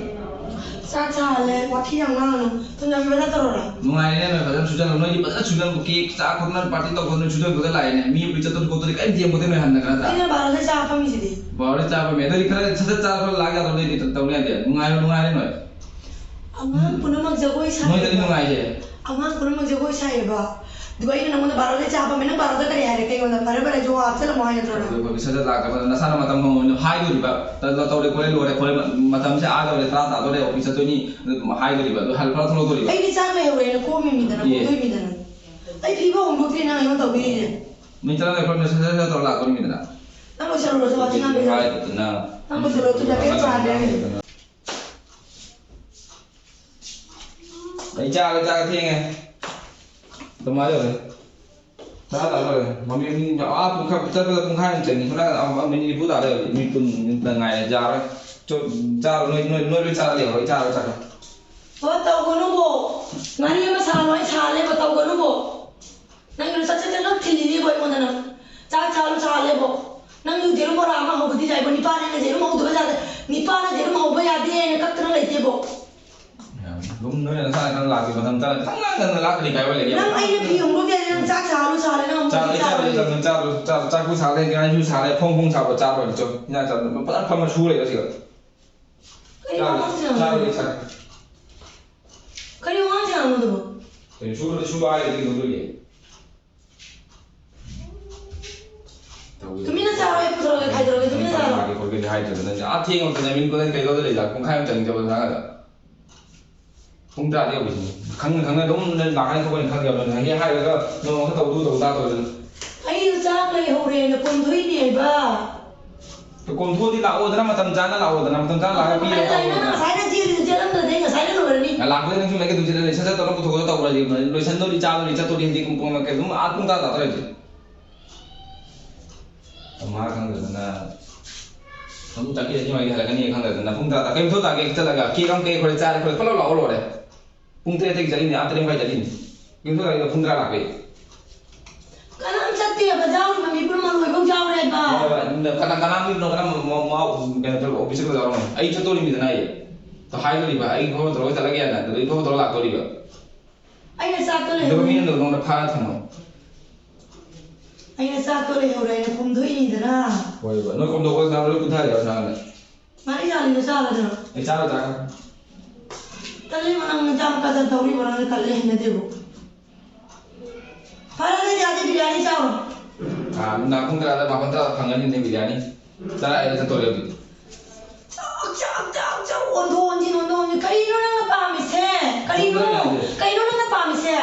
ꯆꯥꯛ ꯆꯥꯍꯜꯂꯦ, ꯋꯥꯊꯤ ꯌꯥꯝ ꯉꯥꯡꯉꯅꯨ꯫ ꯊꯨꯝꯖꯥꯡꯕꯤ ꯕꯖꯥꯔ ꯇꯧꯔꯛꯑꯣꯔꯥ? ꯅꯨꯡꯉꯥꯏꯔꯦꯅꯦ ꯅꯣꯏ ꯐꯖꯅ ꯁꯨꯖꯜꯂꯣ, ꯅꯣꯏꯗꯤ ꯐꯖꯅ ꯁꯨꯖꯜꯂꯣ, ꯀꯦꯛ ꯆꯥ ꯈꯣꯠꯇꯅ ꯄꯥꯔꯇꯤ ꯇꯧ ꯈꯣꯠꯇꯅ ꯁꯨꯖꯟ ꯈꯣꯠꯆꯜ ꯂꯥꯛꯑꯦꯅꯦ, ꯃꯤ ꯑꯣꯐꯤꯁ ꯆꯠꯇꯅ ꯈꯣꯠꯇꯅ ꯀꯔꯤꯝ ꯊꯦꯡ ꯈꯣꯠꯇꯦ ꯅꯣꯏ ꯍꯟꯅ ꯈꯔ ꯅꯠꯇ꯭ꯔꯥ? ꯑꯩꯅ ꯕꯥꯔꯣꯗ ꯆꯥ ꯐꯝꯃꯤꯁꯤꯗꯤ꯫ ꯕꯥꯔꯣꯗ ꯆꯥ ꯐꯝꯃꯤ, ꯑꯗꯨꯗꯤ ꯈꯔ ꯁꯠ ꯁꯠ ꯆꯥꯔ ꯈꯔ ꯂꯥꯛ ꯌꯥꯗ꯭ꯔꯣ ꯅꯣꯏꯗꯤ? ꯇꯧꯅꯤ ꯌꯥꯗꯦ, ꯅꯨꯡꯉꯥꯏꯔꯣ, ꯅꯨꯡꯉꯥꯏꯔꯦ ꯅꯣꯏ꯫ ꯑꯉꯥꯡ ꯄꯨꯝꯅꯃꯛ ꯖꯒꯣꯏ ꯁꯥꯏ꯫ ꯅꯣꯏꯗꯗꯤ ꯅꯨꯡꯉꯥꯏꯁꯦ꯫ ꯑꯉꯥꯡ ꯄꯨꯝꯅꯃꯛ ꯖꯒꯣꯏ ꯁꯥꯏꯌꯦꯕ꯫ ꯑꯗꯨꯒ ꯑꯩꯅ ꯅꯪꯉꯣꯟꯗ ꯕꯥꯔꯣꯗ ꯆꯥ ꯐꯝꯃꯦ, ꯅꯪ ꯕꯥꯔꯣꯗ ꯀꯔꯤ ꯍꯥꯏꯔꯛꯀꯦ ꯑꯩꯉꯣꯟꯗ? ꯐꯔꯦ ꯐꯔꯦ, ꯖꯒꯣꯏ ꯍꯥꯞꯆꯜꯂꯝꯃꯣ ꯍꯥꯏ ꯅꯠꯇ꯭ꯔꯣ ꯅꯪ? ꯑꯗꯨ ꯑꯩꯈꯣꯏ ꯁꯠ ꯁꯠ ꯂꯥꯛꯀꯗꯕ, ꯅꯁꯥꯅ ꯃꯇꯝ ꯈꯪꯉꯣ, ꯍꯥꯏꯗꯣꯔꯤꯕ꯫ ꯇ-, ꯇ-, ꯇꯧꯔꯦ ꯈꯣꯠꯂꯦ, ꯂꯣꯏꯔꯦ ꯈꯣꯠꯂꯦ, ꯃ-, ꯃꯇꯝꯁꯦ ꯑꯥ ꯌꯧꯔꯦ, ꯇꯔꯥ ꯇꯥꯗꯣꯔꯦ, ꯑꯣꯐꯤꯁ ꯆꯠꯇꯣꯏꯅꯤ, ꯑꯗꯨ ꯍꯥꯏꯗꯣꯔꯤꯕ, ꯑꯗꯨ ꯍꯜ-, ꯐꯠ ꯊꯣꯛꯂꯛꯇꯣꯔꯤꯕ꯫ ꯑꯩꯗꯤ ꯆꯥꯛ ꯂꯩꯍꯧꯔꯦꯅ ꯀꯣꯝꯃꯤꯃꯤꯗꯅ, ꯑꯦ꯫ ꯀꯣꯝꯗꯣꯏꯃꯤꯗꯅ꯫ ꯑꯩ ꯐꯤꯕ ꯍꯣꯡꯗꯣꯛꯇ꯭ꯔꯤ ꯅꯪ ꯑꯩꯉꯣꯟꯗ ꯇꯧꯕꯤꯔꯤꯁꯦ꯫ ꯃꯤ ꯇꯔꯥ ꯂꯩꯈ꯭ꯔꯕꯅꯦ, ꯁꯠ ꯁꯠ ꯁꯠ ꯇꯧꯔ ꯂꯥꯛꯇꯣꯔꯤꯃꯤꯗꯅ꯫ ꯅꯪ ꯂꯣꯏꯁꯜꯂꯨꯔꯣ, ꯋꯥꯊꯤ ꯉꯥꯡꯕꯤꯔꯣ꯫ ꯍꯥꯏꯗꯅ꯫ ꯅꯪ ꯂꯣꯏꯁꯜꯂꯨꯔꯣ, ꯊꯨꯅ ꯀꯩꯝ ꯁꯥꯗ꯭ꯔꯦ꯫ ꯑꯩ ꯆꯥꯔꯦ, ꯆꯥꯔꯦ, ꯊꯦꯡꯉꯦ꯫ ꯑꯗꯨꯃꯥꯏꯅ ꯇꯧꯔꯦ꯫ ꯆꯥ ꯇꯥ ꯂꯣꯏꯔꯦ꯫ ꯃꯃꯤ ꯃꯤ ꯑꯥ ꯄꯨꯡꯈꯥꯏ, ꯆꯠꯄꯗ ꯄꯨꯡꯈꯥꯏ ꯑꯃ ꯆꯪꯉꯤ꯫ ꯁꯣꯝ ꯅꯥꯀꯟꯗ ꯑꯃꯨꯛ ꯃꯤꯅꯤꯠ ꯅꯤꯐꯨ ꯇꯥ ꯂꯩꯔꯦ꯫ ꯃꯤ ꯀꯨꯟ ꯉꯥꯏꯔꯦ꯫ ꯌꯥꯔꯣꯏ꯫ ꯆꯣ-, ꯆꯥꯔꯣ, ꯅꯣꯏ, ꯅꯣꯏ, ꯅꯣꯏ ꯂꯣꯏ ꯆꯥꯔ ꯂꯩꯍꯧꯔꯣ꯫ ꯑꯩ ꯆꯥꯔꯣꯏ, ꯆꯥꯔꯣꯏ꯫ ꯍꯣ, ꯇꯧꯒꯅꯨꯕꯣ꯫ ꯉꯥꯔꯤ ꯑꯃ ꯁꯥꯍꯜꯂꯣ, ꯑꯩ ꯁꯥꯍꯜꯂꯦꯕ, ꯇꯧꯒꯅꯨꯕꯣ꯫ ꯅꯪꯒꯤꯗꯣ ꯆꯠ ꯆꯠ ꯆꯠ ꯂꯣꯏ ꯊꯤꯜꯂꯤꯅꯦꯕꯣ ꯑꯩꯉꯣꯟꯗ ꯅꯪ꯫ ꯆꯥꯛ ꯆꯥꯔꯣ, ꯁꯥꯍꯜꯂꯦꯕꯣ꯫ ꯅꯪ ꯌꯦꯔꯨꯝ ꯕꯣꯔꯥ ꯑꯃ ꯍꯧꯕꯗꯤ ꯌꯥꯏꯕꯣ꯫ ꯅꯤꯄꯥꯅ ꯌꯦꯔꯨꯝ ꯍꯧꯗꯕ ꯌꯥꯗꯦ꯫ ꯅꯤꯄꯥꯅ ꯌꯦꯔꯨꯝ ꯍꯧꯕ ꯌꯥꯗꯦ ꯍꯥꯏꯅ ꯀꯛꯇꯅ ꯂꯩꯇꯦꯕꯣ꯫ ꯑꯗꯨꯝ ꯅꯣꯏꯅ ꯅꯁꯥ ꯅꯊꯟ ꯂꯥꯛꯄꯤ ꯃꯇꯝ ꯆꯥꯅ ꯈꯤꯇꯪ ꯉꯟꯅ ꯂꯥꯛꯇ꯭ꯔꯗꯤ ꯀꯥꯏ ꯋꯥ ꯂꯩꯒꯦ? ꯅꯪ ꯑꯩꯅ ꯐꯤ ꯍꯣꯡꯗꯣꯛꯇꯦ ꯍꯥꯏꯗꯤ ꯅꯪ ꯆꯥꯛ ꯁꯥꯍꯜꯂꯨ ꯁꯥꯍꯜꯂꯦ, ꯅꯪ ꯑꯃꯨꯛ ꯆꯥꯔꯣꯏ, ꯍꯧꯖꯤꯛ ꯆꯥꯔꯣꯏ, ꯆꯥꯔꯣꯏ꯫ ꯆꯥꯔꯣꯏ, ꯆꯥꯔꯣꯏ, ꯆꯥꯔꯣꯏ, ꯆꯥꯛꯄꯨ ꯁꯥꯍꯜꯂꯦ, ꯉꯥꯏꯁꯨ ꯁꯥꯍꯜꯂꯦ, ꯐꯣꯡ ꯐꯣꯡ ꯁꯥꯕ ꯆꯥꯔꯣꯏ, ꯆꯣ꯫ ꯍꯤꯟꯖꯥꯡ ꯆꯥꯕ ꯐꯖꯅ ꯐꯝꯃ ꯁꯨ ꯂꯩꯔꯣ ꯁꯤꯗ꯫ ꯀꯔꯤ ꯆꯥꯔꯣꯏ, ꯋꯥꯉꯥꯡ ꯁꯉꯥꯡꯅꯣ? ꯆꯥꯔꯣꯏ, ꯆꯥꯔꯣꯏ꯫ ꯀꯔꯤ ꯋꯥꯉꯥꯡ ꯁꯉꯥꯡꯅꯣ ꯑꯗꯨꯕꯨ? ꯀꯩꯅꯣ ꯁꯨꯔꯗꯤ ꯁꯨ ꯍꯥꯏꯔꯗꯤ ꯀꯩꯅꯣ ꯇꯧꯔꯤꯒꯦ? ꯇꯨꯃꯤꯟꯅ ꯆꯥꯔꯣ, ꯑꯩ ꯄꯨꯊꯣꯔꯛꯑꯒꯦ, ꯈꯥꯏꯗꯣꯔꯛꯑꯒꯦ, ꯇꯨꯃꯤꯟꯅ ꯆꯥꯔꯣ꯫ ꯈꯣꯠꯀꯦ, ꯈꯣꯠꯀꯦ, ꯍꯥꯏꯗ꯭ꯔꯕ ꯅꯪꯁꯦ? ꯑꯥ ꯊꯦꯡꯉꯕꯗ ꯅꯃꯤꯟ ꯀꯣꯟꯅ ꯀꯩꯗꯧꯗ ꯂꯩ? ꯄꯨꯡꯈꯥꯏ ꯑꯃ ꯆꯪꯖꯕ ꯅꯪ ꯑꯗ꯫ ꯄꯨꯡ ꯇꯔꯥꯗ ꯌꯧꯕꯁꯤꯅꯤ꯫ ꯈꯪꯅ ꯈꯪꯅ ꯑꯗꯨꯝ ꯅꯪ ꯂꯥꯛꯀꯅꯤ ꯈꯣꯠꯀꯅꯤ ꯈꯪꯗꯦꯕ꯫ ꯅꯪ ꯍꯌꯦꯡ ꯍꯥꯏꯔꯒ ꯅꯣꯡꯃ ꯈꯛꯇ ꯇꯧꯗꯨ ꯇꯧ ꯇꯥ ꯇꯧꯗꯅ꯫ ꯑꯩꯁꯨ ꯆꯥꯛ ꯂꯩꯍꯧꯔꯦꯅ ꯀꯣꯟꯊꯣꯛꯏꯅꯦꯕ꯫ ꯀꯣꯟꯊꯣꯛꯑꯗꯤ ꯂꯥꯛꯑꯣꯗꯅ, ꯃꯇꯝ ꯆꯥꯅ ꯂꯥꯛꯑꯣꯗꯅ, ꯃꯇꯝ ꯆꯥꯅ ꯂꯥꯛꯑꯒ ꯄꯤꯔꯒ ꯀꯃꯥꯏꯅ ꯇꯧꯔꯤꯅꯣ? ꯇꯧꯑꯣꯗꯅ꯫ ꯉꯁꯥꯏꯅ ꯆꯦꯜꯂꯤꯗꯨ ꯆꯦꯜꯂꯝꯗ꯭ꯔꯗꯤ ꯉꯁꯥꯏꯅ ꯂꯣꯏꯔꯅꯤ꯫ ꯂꯥꯛꯄꯗ ꯅꯪꯁꯨ ꯂꯩꯒꯦ ꯑꯗꯨꯝ ꯆꯦꯜꯂ ꯂꯩ꯫ ꯁꯠ ꯁꯠ ꯇꯧꯔ ꯄꯨꯊꯣꯛꯑꯒ ꯇꯧꯔꯁꯤ꯫ ꯂꯣꯏꯁꯟꯗꯧꯔꯤ, ꯆꯥꯗꯧꯔꯤ, ꯆꯠꯇꯧꯔꯤ, ꯍꯧꯖꯤꯛ ꯄꯨꯡ ꯄꯨꯡ ꯀꯩꯅꯣ ꯑꯥ ꯄꯨꯡ ꯇꯔꯥ ꯇꯥꯗꯧꯔꯦ ꯍꯧꯖꯤꯛ꯫ ꯃꯥ ꯈꯪꯗꯗꯅ ꯑꯗꯨꯝ ꯆꯠꯈꯤꯔꯅꯤ, ꯃꯥꯒꯤ ꯍꯜꯂꯛꯀꯅꯤ ꯈꯪꯗꯗꯅ ꯄꯨꯡ ꯇꯔꯥ ꯇꯥ-, ꯀꯩꯝ ꯊꯣꯛ ꯇꯥꯒꯦ ꯆꯠꯂꯒ ꯀꯦꯛ ꯑꯃ ꯀꯛꯑꯦ, ꯑꯩꯈꯣꯏ ꯆꯥꯔꯦ, ꯑꯩꯈꯣꯏ ꯐꯠ ꯂꯥꯎ ꯂꯥꯛꯑꯣ ꯂꯣꯏꯔꯦ꯫ ꯄꯨꯡ ꯇꯔꯦꯠꯇꯒꯤ ꯆꯠꯂꯤꯅꯤ, ꯑꯥ ꯇꯔꯦꯠ ꯃꯈꯥꯏ ꯆꯠꯂꯤꯅꯤ꯫ ꯌꯨꯝꯊꯣꯛ ꯂꯥꯛꯏꯗꯣ ꯄꯨꯡ ꯇꯔꯥ ꯂꯥꯛꯄꯩ꯫ ꯀꯅꯥꯝ ꯆꯠꯇꯦꯕ, ꯌꯥꯎꯔꯤꯕ ꯃꯤ ꯄꯨꯝꯅꯃꯛ ꯂꯣꯏꯐꯧ ꯌꯥꯎꯔꯦꯕ꯫ ꯍꯣꯏ, ꯍꯣꯏ, ꯀꯅꯥ, ꯀꯅꯥꯝꯒꯤꯅꯣ, ꯀꯅꯥꯝ ꯃ-, ꯃ-, ꯃ-, ꯀꯩꯅꯣ ꯇꯧꯔ, ꯑꯣꯐꯤꯁꯇ ꯌꯥꯎꯔꯝꯃꯣꯏ꯫ ꯑꯩ ꯆꯠꯇꯣꯔꯤꯃꯤꯗꯅ ꯑꯩ꯫ ꯑꯗꯣ ꯍꯥꯏꯗꯣꯔꯤꯕ, ꯑꯩ ꯐꯣꯟ ꯇꯧꯔꯒ ꯆꯠꯂꯒꯦꯅ, ꯑꯗꯨꯗ ꯑꯩ ꯐꯣꯟ ꯇꯧꯔꯒ ꯂꯥꯛꯇꯣꯔꯤꯕ꯫ ꯑꯩꯅ ꯆꯥꯛꯇꯣ ꯑꯗꯨꯒ ꯂꯩꯍꯧꯔꯦ꯫ ꯃꯤꯅ ꯅꯉꯣꯟꯗ ꯐꯥꯔ ꯊꯝꯃꯣ꯫ ꯑꯩꯅ ꯆꯥꯛꯇꯣ ꯂꯩꯍꯧꯔꯦ ꯍꯥꯏꯅ ꯐꯣꯝꯗꯣꯛꯏꯅꯤꯗꯅ꯫ ꯍꯣꯏꯕ, ꯅꯣꯏ ꯀꯣꯝꯊꯣꯛꯄ ꯆꯥꯕ ꯂꯣꯏ ꯄꯨꯊꯔꯦꯕ ꯅꯪꯅ꯫ ꯃꯥꯅ ꯌꯥꯔꯤꯗꯣ ꯆꯥꯒꯗ꯭ꯔꯣ? ꯑꯩ ꯆꯥꯔꯣꯏ, ꯆꯥꯔꯣꯏ꯫ ꯇꯜꯂꯤꯕꯣ ꯅꯪ ꯌꯥꯝ ꯀꯗꯔ ꯇꯧꯔꯤꯕꯣ ꯅꯪ? ꯇꯜꯂꯦ, ꯍꯩꯅꯗꯦꯕꯣ꯫ ꯐꯔꯦ, ꯑꯗꯨꯗꯤ ꯑꯗꯨꯗꯤ ꯕꯤꯔꯌꯥꯅꯤ ꯆꯥꯔꯣ꯫ ꯑꯥ, ꯅꯨꯡꯗꯥꯡ ꯄꯨꯡ ꯇꯔꯥꯗ ꯃꯥꯄꯟ ꯇꯔꯥ ꯐꯪꯒꯅꯤꯅꯦ ꯕꯤꯔꯌꯥꯅꯤ꯫ ꯇꯔꯥ ꯍꯦꯜꯂ ꯆꯠꯇꯣꯔꯦ ꯍꯧꯖꯤꯛ꯫ ꯆꯥꯛ, ꯆꯥꯛ, ꯆꯥꯛ, ꯆꯥꯛ, ꯑꯣꯟꯊꯣꯛ ꯑꯣꯟꯁꯤꯟ, ꯑꯣꯟꯊꯣꯛ ꯑꯣꯟꯁꯤꯟ꯫ ꯀꯔꯤꯅꯣ ꯅꯪꯅ ꯄꯥꯝꯃꯤꯁꯦ? ꯀꯔꯤꯅꯣ? ꯆꯨꯝꯗ꯭ꯔꯣ ꯌꯥꯗꯦ? ꯀꯔꯤꯅꯣ ꯅꯪꯅ ꯄꯥꯝꯃꯤꯁꯦ?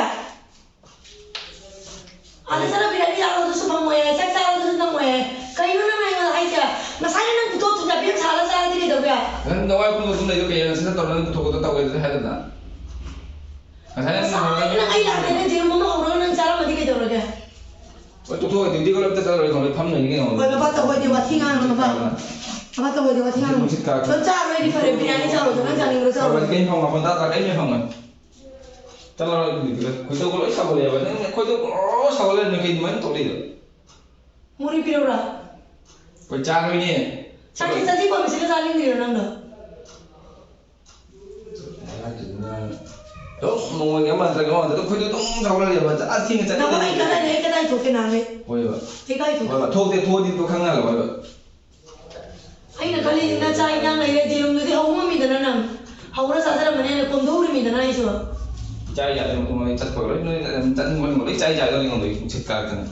ꯑꯥꯗ ꯆꯠꯂ ꯕꯤꯔꯌꯥꯅꯤ ꯆꯥꯔꯣ ꯑꯗꯨꯁꯨ ꯐꯪꯉꯣꯏꯌꯦ, ꯆꯥꯛ ꯆꯥꯔꯣ ꯑꯗꯨꯁꯨ ꯐꯪꯉꯣꯏꯌꯦ꯫ ꯀꯔꯤꯅꯣ ꯅꯪꯅ ꯑꯩꯉꯣꯟꯗ ꯍꯥꯏꯁꯦ? ꯉꯁꯥꯏꯅ ꯅꯪ ꯈꯨꯇꯣꯛꯇꯨꯗ ꯕꯦꯝ ꯁꯥꯔ ꯆꯥꯔꯗꯤ ꯀꯩꯗꯧꯒꯦ? ꯅꯪ ꯅꯋꯥꯏ ꯄꯨꯡ ꯑꯗꯨꯝ ꯂꯩꯗꯣ ꯀꯩ ꯍꯥꯏꯅ ꯁꯤꯗ ꯇꯧꯔ ꯅꯪ ꯄꯨꯊꯣꯛꯄꯗ ꯇꯧꯒꯦ ꯑꯗꯨꯗꯤ ꯍꯥꯏꯗꯅ? ꯉꯁꯥꯏ ꯅꯪ ꯉꯁꯥꯏꯅ ꯅꯪ ꯑꯩ ꯂꯥꯛꯇꯦꯅ ꯌꯦꯔꯨꯝ ꯑꯃ ꯍꯧꯔꯒ ꯅꯪ ꯆꯥꯔꯝꯃꯗꯤ ꯀꯩꯗꯧꯔꯒꯦ? ꯍꯣꯏ, ꯇꯣꯛꯊꯣꯛꯑꯣ, ꯗ꯭ꯌꯨꯇꯤ ꯀꯣꯂꯞꯇ ꯆꯠꯂꯔꯣꯏ, ꯈꯪꯉꯦ, ꯐꯝ ꯂꯩꯅꯤ ꯀꯩꯅꯣ꯫ ꯍꯣꯏ, ꯕꯕꯥ, ꯇꯧꯕꯩꯗꯤ ꯋꯥꯊꯤ ꯉꯥꯡꯒꯅꯨ, ꯕꯕꯥ꯫ ꯕꯕꯥ, ꯇꯧꯕꯩꯗꯤ ꯋꯥꯊꯤ ꯉꯥꯡꯒꯅꯨ꯫ ꯅꯨꯡꯁꯤꯠ ꯀꯥꯔꯛꯇ꯫ ꯆꯥꯔꯣꯏꯗꯤ ꯐꯔꯦ, ꯕꯤꯔꯌꯥꯅꯤ ꯆꯥꯔꯣ, ꯅꯪ ꯆꯥꯅꯤꯡꯕ꯭ꯔꯣ ꯆꯥꯔꯣ꯫ ꯍꯣꯏ, ꯀꯩꯝ ꯐꯪꯉꯣꯏ, ꯃꯈꯣꯟ ꯇꯥꯗ꯭ꯔꯥ? ꯀꯩꯝ ꯐꯪꯉꯣꯏ꯫ ꯆꯠꯂꯔꯣꯏ ꯑꯗꯨꯗꯤ, ꯈꯣꯏꯗꯧꯒ ꯂꯣꯏ ꯁꯥꯎꯒꯠꯂꯛꯑꯦꯕ꯫ ꯅꯪ ꯈꯣꯏꯗꯧꯒ ꯂꯣꯏ ꯁꯥꯎꯒꯠꯂꯦ, ꯅꯪ ꯀꯩ ꯑꯗꯨꯃꯥꯏꯅ ꯇꯧ ꯂꯩꯗꯣ? ꯃꯣꯔꯤ ꯄꯤꯔꯧꯔꯥ? ꯑꯩꯈꯣꯏ ꯆꯥꯔꯣꯏꯅꯦ꯫ ꯆꯥꯛꯁꯤ ꯆꯠꯊꯤ ꯄꯥꯝꯃꯤꯁꯤꯒ ꯆꯥꯅꯤꯡꯗ꯭ꯔꯤꯔꯣ ꯅꯪꯗꯣ? ꯑꯗꯨꯝ ꯅꯣꯡꯃꯒꯤ ꯑꯃ ꯅꯠꯇ꯭ꯔꯒ ꯑꯃ ꯅꯠꯇ꯭ꯔꯒ ꯑꯩꯈꯣꯏꯗꯣ ꯑꯗꯨꯝ ꯁꯥꯎꯒꯠꯂꯛꯑꯦꯕ꯫ ꯑꯥ ꯊꯦꯡꯅ ꯆꯠꯂꯦ꯫ ꯅꯪ ꯑꯩ ꯀꯗꯥꯏꯗ, ꯑꯩ ꯀꯗꯥꯏ ꯊꯣꯛꯀꯦ ꯅꯍꯥꯟꯒꯩ? ꯍꯣꯏꯕ꯫ ꯑꯩ ꯀꯗꯥꯏ ꯊꯣꯛꯀꯦ? ꯍꯣꯏꯕ꯫ ꯊꯣꯛꯇꯦ, ꯊꯣꯛꯑꯗꯤ ꯑꯗꯨ ꯈꯪꯅꯍꯜꯂꯣ ꯍꯣꯏꯕ꯫ ꯑꯩꯅ ꯈꯜꯂꯤꯁꯤꯅ ꯆꯥꯛ ꯏꯟꯖꯥꯡ ꯂꯩꯔꯦ, ꯌꯦꯔꯨꯝꯗꯨꯗꯤ ꯍꯧ ꯉꯝꯃꯤꯗꯅ ꯅꯪ꯫ ꯍꯧꯔ ꯆꯥꯖꯔꯝꯕꯅꯦꯅ ꯀꯣꯝꯊꯣꯛꯎꯔꯤꯃꯤꯗꯅ ꯑꯩꯁꯨ꯫ ꯏꯆꯥ ꯏꯆꯥꯗ ꯃꯇꯨꯡ ꯑꯩ ꯆꯠꯄꯒ ꯂꯣꯏ, ꯅꯣꯏ ꯑꯗꯨꯝ ꯆꯠꯅꯤꯡ ꯈꯣꯠꯅꯤꯡꯕ ꯂꯣꯏ ꯆꯥꯏ ꯆꯥꯏꯗꯧꯔꯤ ꯉꯝꯗꯣꯏ ꯅꯨꯡꯁꯤꯠ ꯀꯥꯔꯛꯇꯅ꯫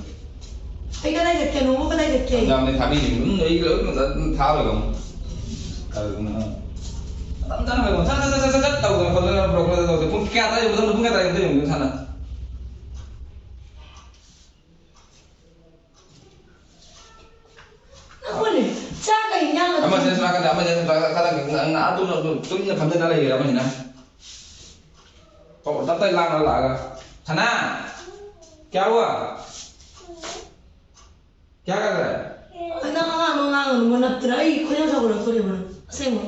ꯑꯩꯒ ꯂꯩꯔꯛꯀꯦ, ꯅꯣꯡꯃꯒ ꯂꯩꯔꯛꯀꯦ꯫ ꯌꯥꯝꯅ ꯊꯥꯕꯤꯔꯤꯕ, ꯎꯝ, ꯑꯩ ꯂꯣꯏ ꯐꯖꯅ ꯊꯥꯔꯣꯏꯕ ꯑꯃꯨꯛ꯫ ꯀꯔꯤꯒꯨꯝꯕ ꯅꯪ ꯃꯇꯝ ꯆꯥꯅ ꯍꯥꯏꯕ, ꯁꯠ, ꯁꯠ, ꯁꯠ, ꯁꯠ, ꯁꯠ ꯇꯧꯗꯅ ꯈꯣꯠꯇꯅ ꯄꯨꯔꯛꯄꯗ ꯇꯧꯗꯦ꯫ ꯄꯨꯡ ꯀꯌꯥ ꯇꯥꯔꯦ? ꯃꯇꯝꯗꯣ ꯄꯨꯡ ꯀꯌꯥ ꯇꯥꯔꯦ? ꯑꯝꯇ ꯌꯦꯡꯉꯨ, ꯁꯥꯟꯅ꯫ ꯅꯈꯣꯏꯅꯦ, ꯆꯥꯛꯀ ꯏꯟꯖꯥꯡꯒ ꯑꯃꯁꯤꯅ ꯁꯣꯝ ꯅꯥꯀꯟꯗ, ꯑꯃꯁꯤꯅ ꯁꯣꯝ ꯅꯥꯀꯟꯗ, ꯉꯥ, ꯉꯥ, ꯇꯨꯃꯤꯟꯅ ꯐꯝꯖꯤꯜꯂ ꯂꯩꯔꯦ ꯑꯃꯁꯤꯅ꯫ ꯇꯞ ꯇꯥꯏ ꯂꯥꯡꯉ ꯂꯥꯛꯑꯒ꯫ ꯁꯅꯥ! ꯀꯌꯥ ꯍꯨꯋꯥ? ꯀꯌꯥ ꯀꯌꯥ ꯀꯌꯥ? ꯅꯪ ꯑꯉꯥꯡꯗꯣ ꯉꯥꯡꯒꯅꯨ, ꯅꯞꯇ꯭ꯔꯥ? ꯑꯩ ꯈꯣꯏꯗꯧ ꯁꯥꯎꯒꯠꯂꯛꯇꯣꯔꯦꯕ ꯅꯪ, ꯑꯁꯦꯡꯕ꯫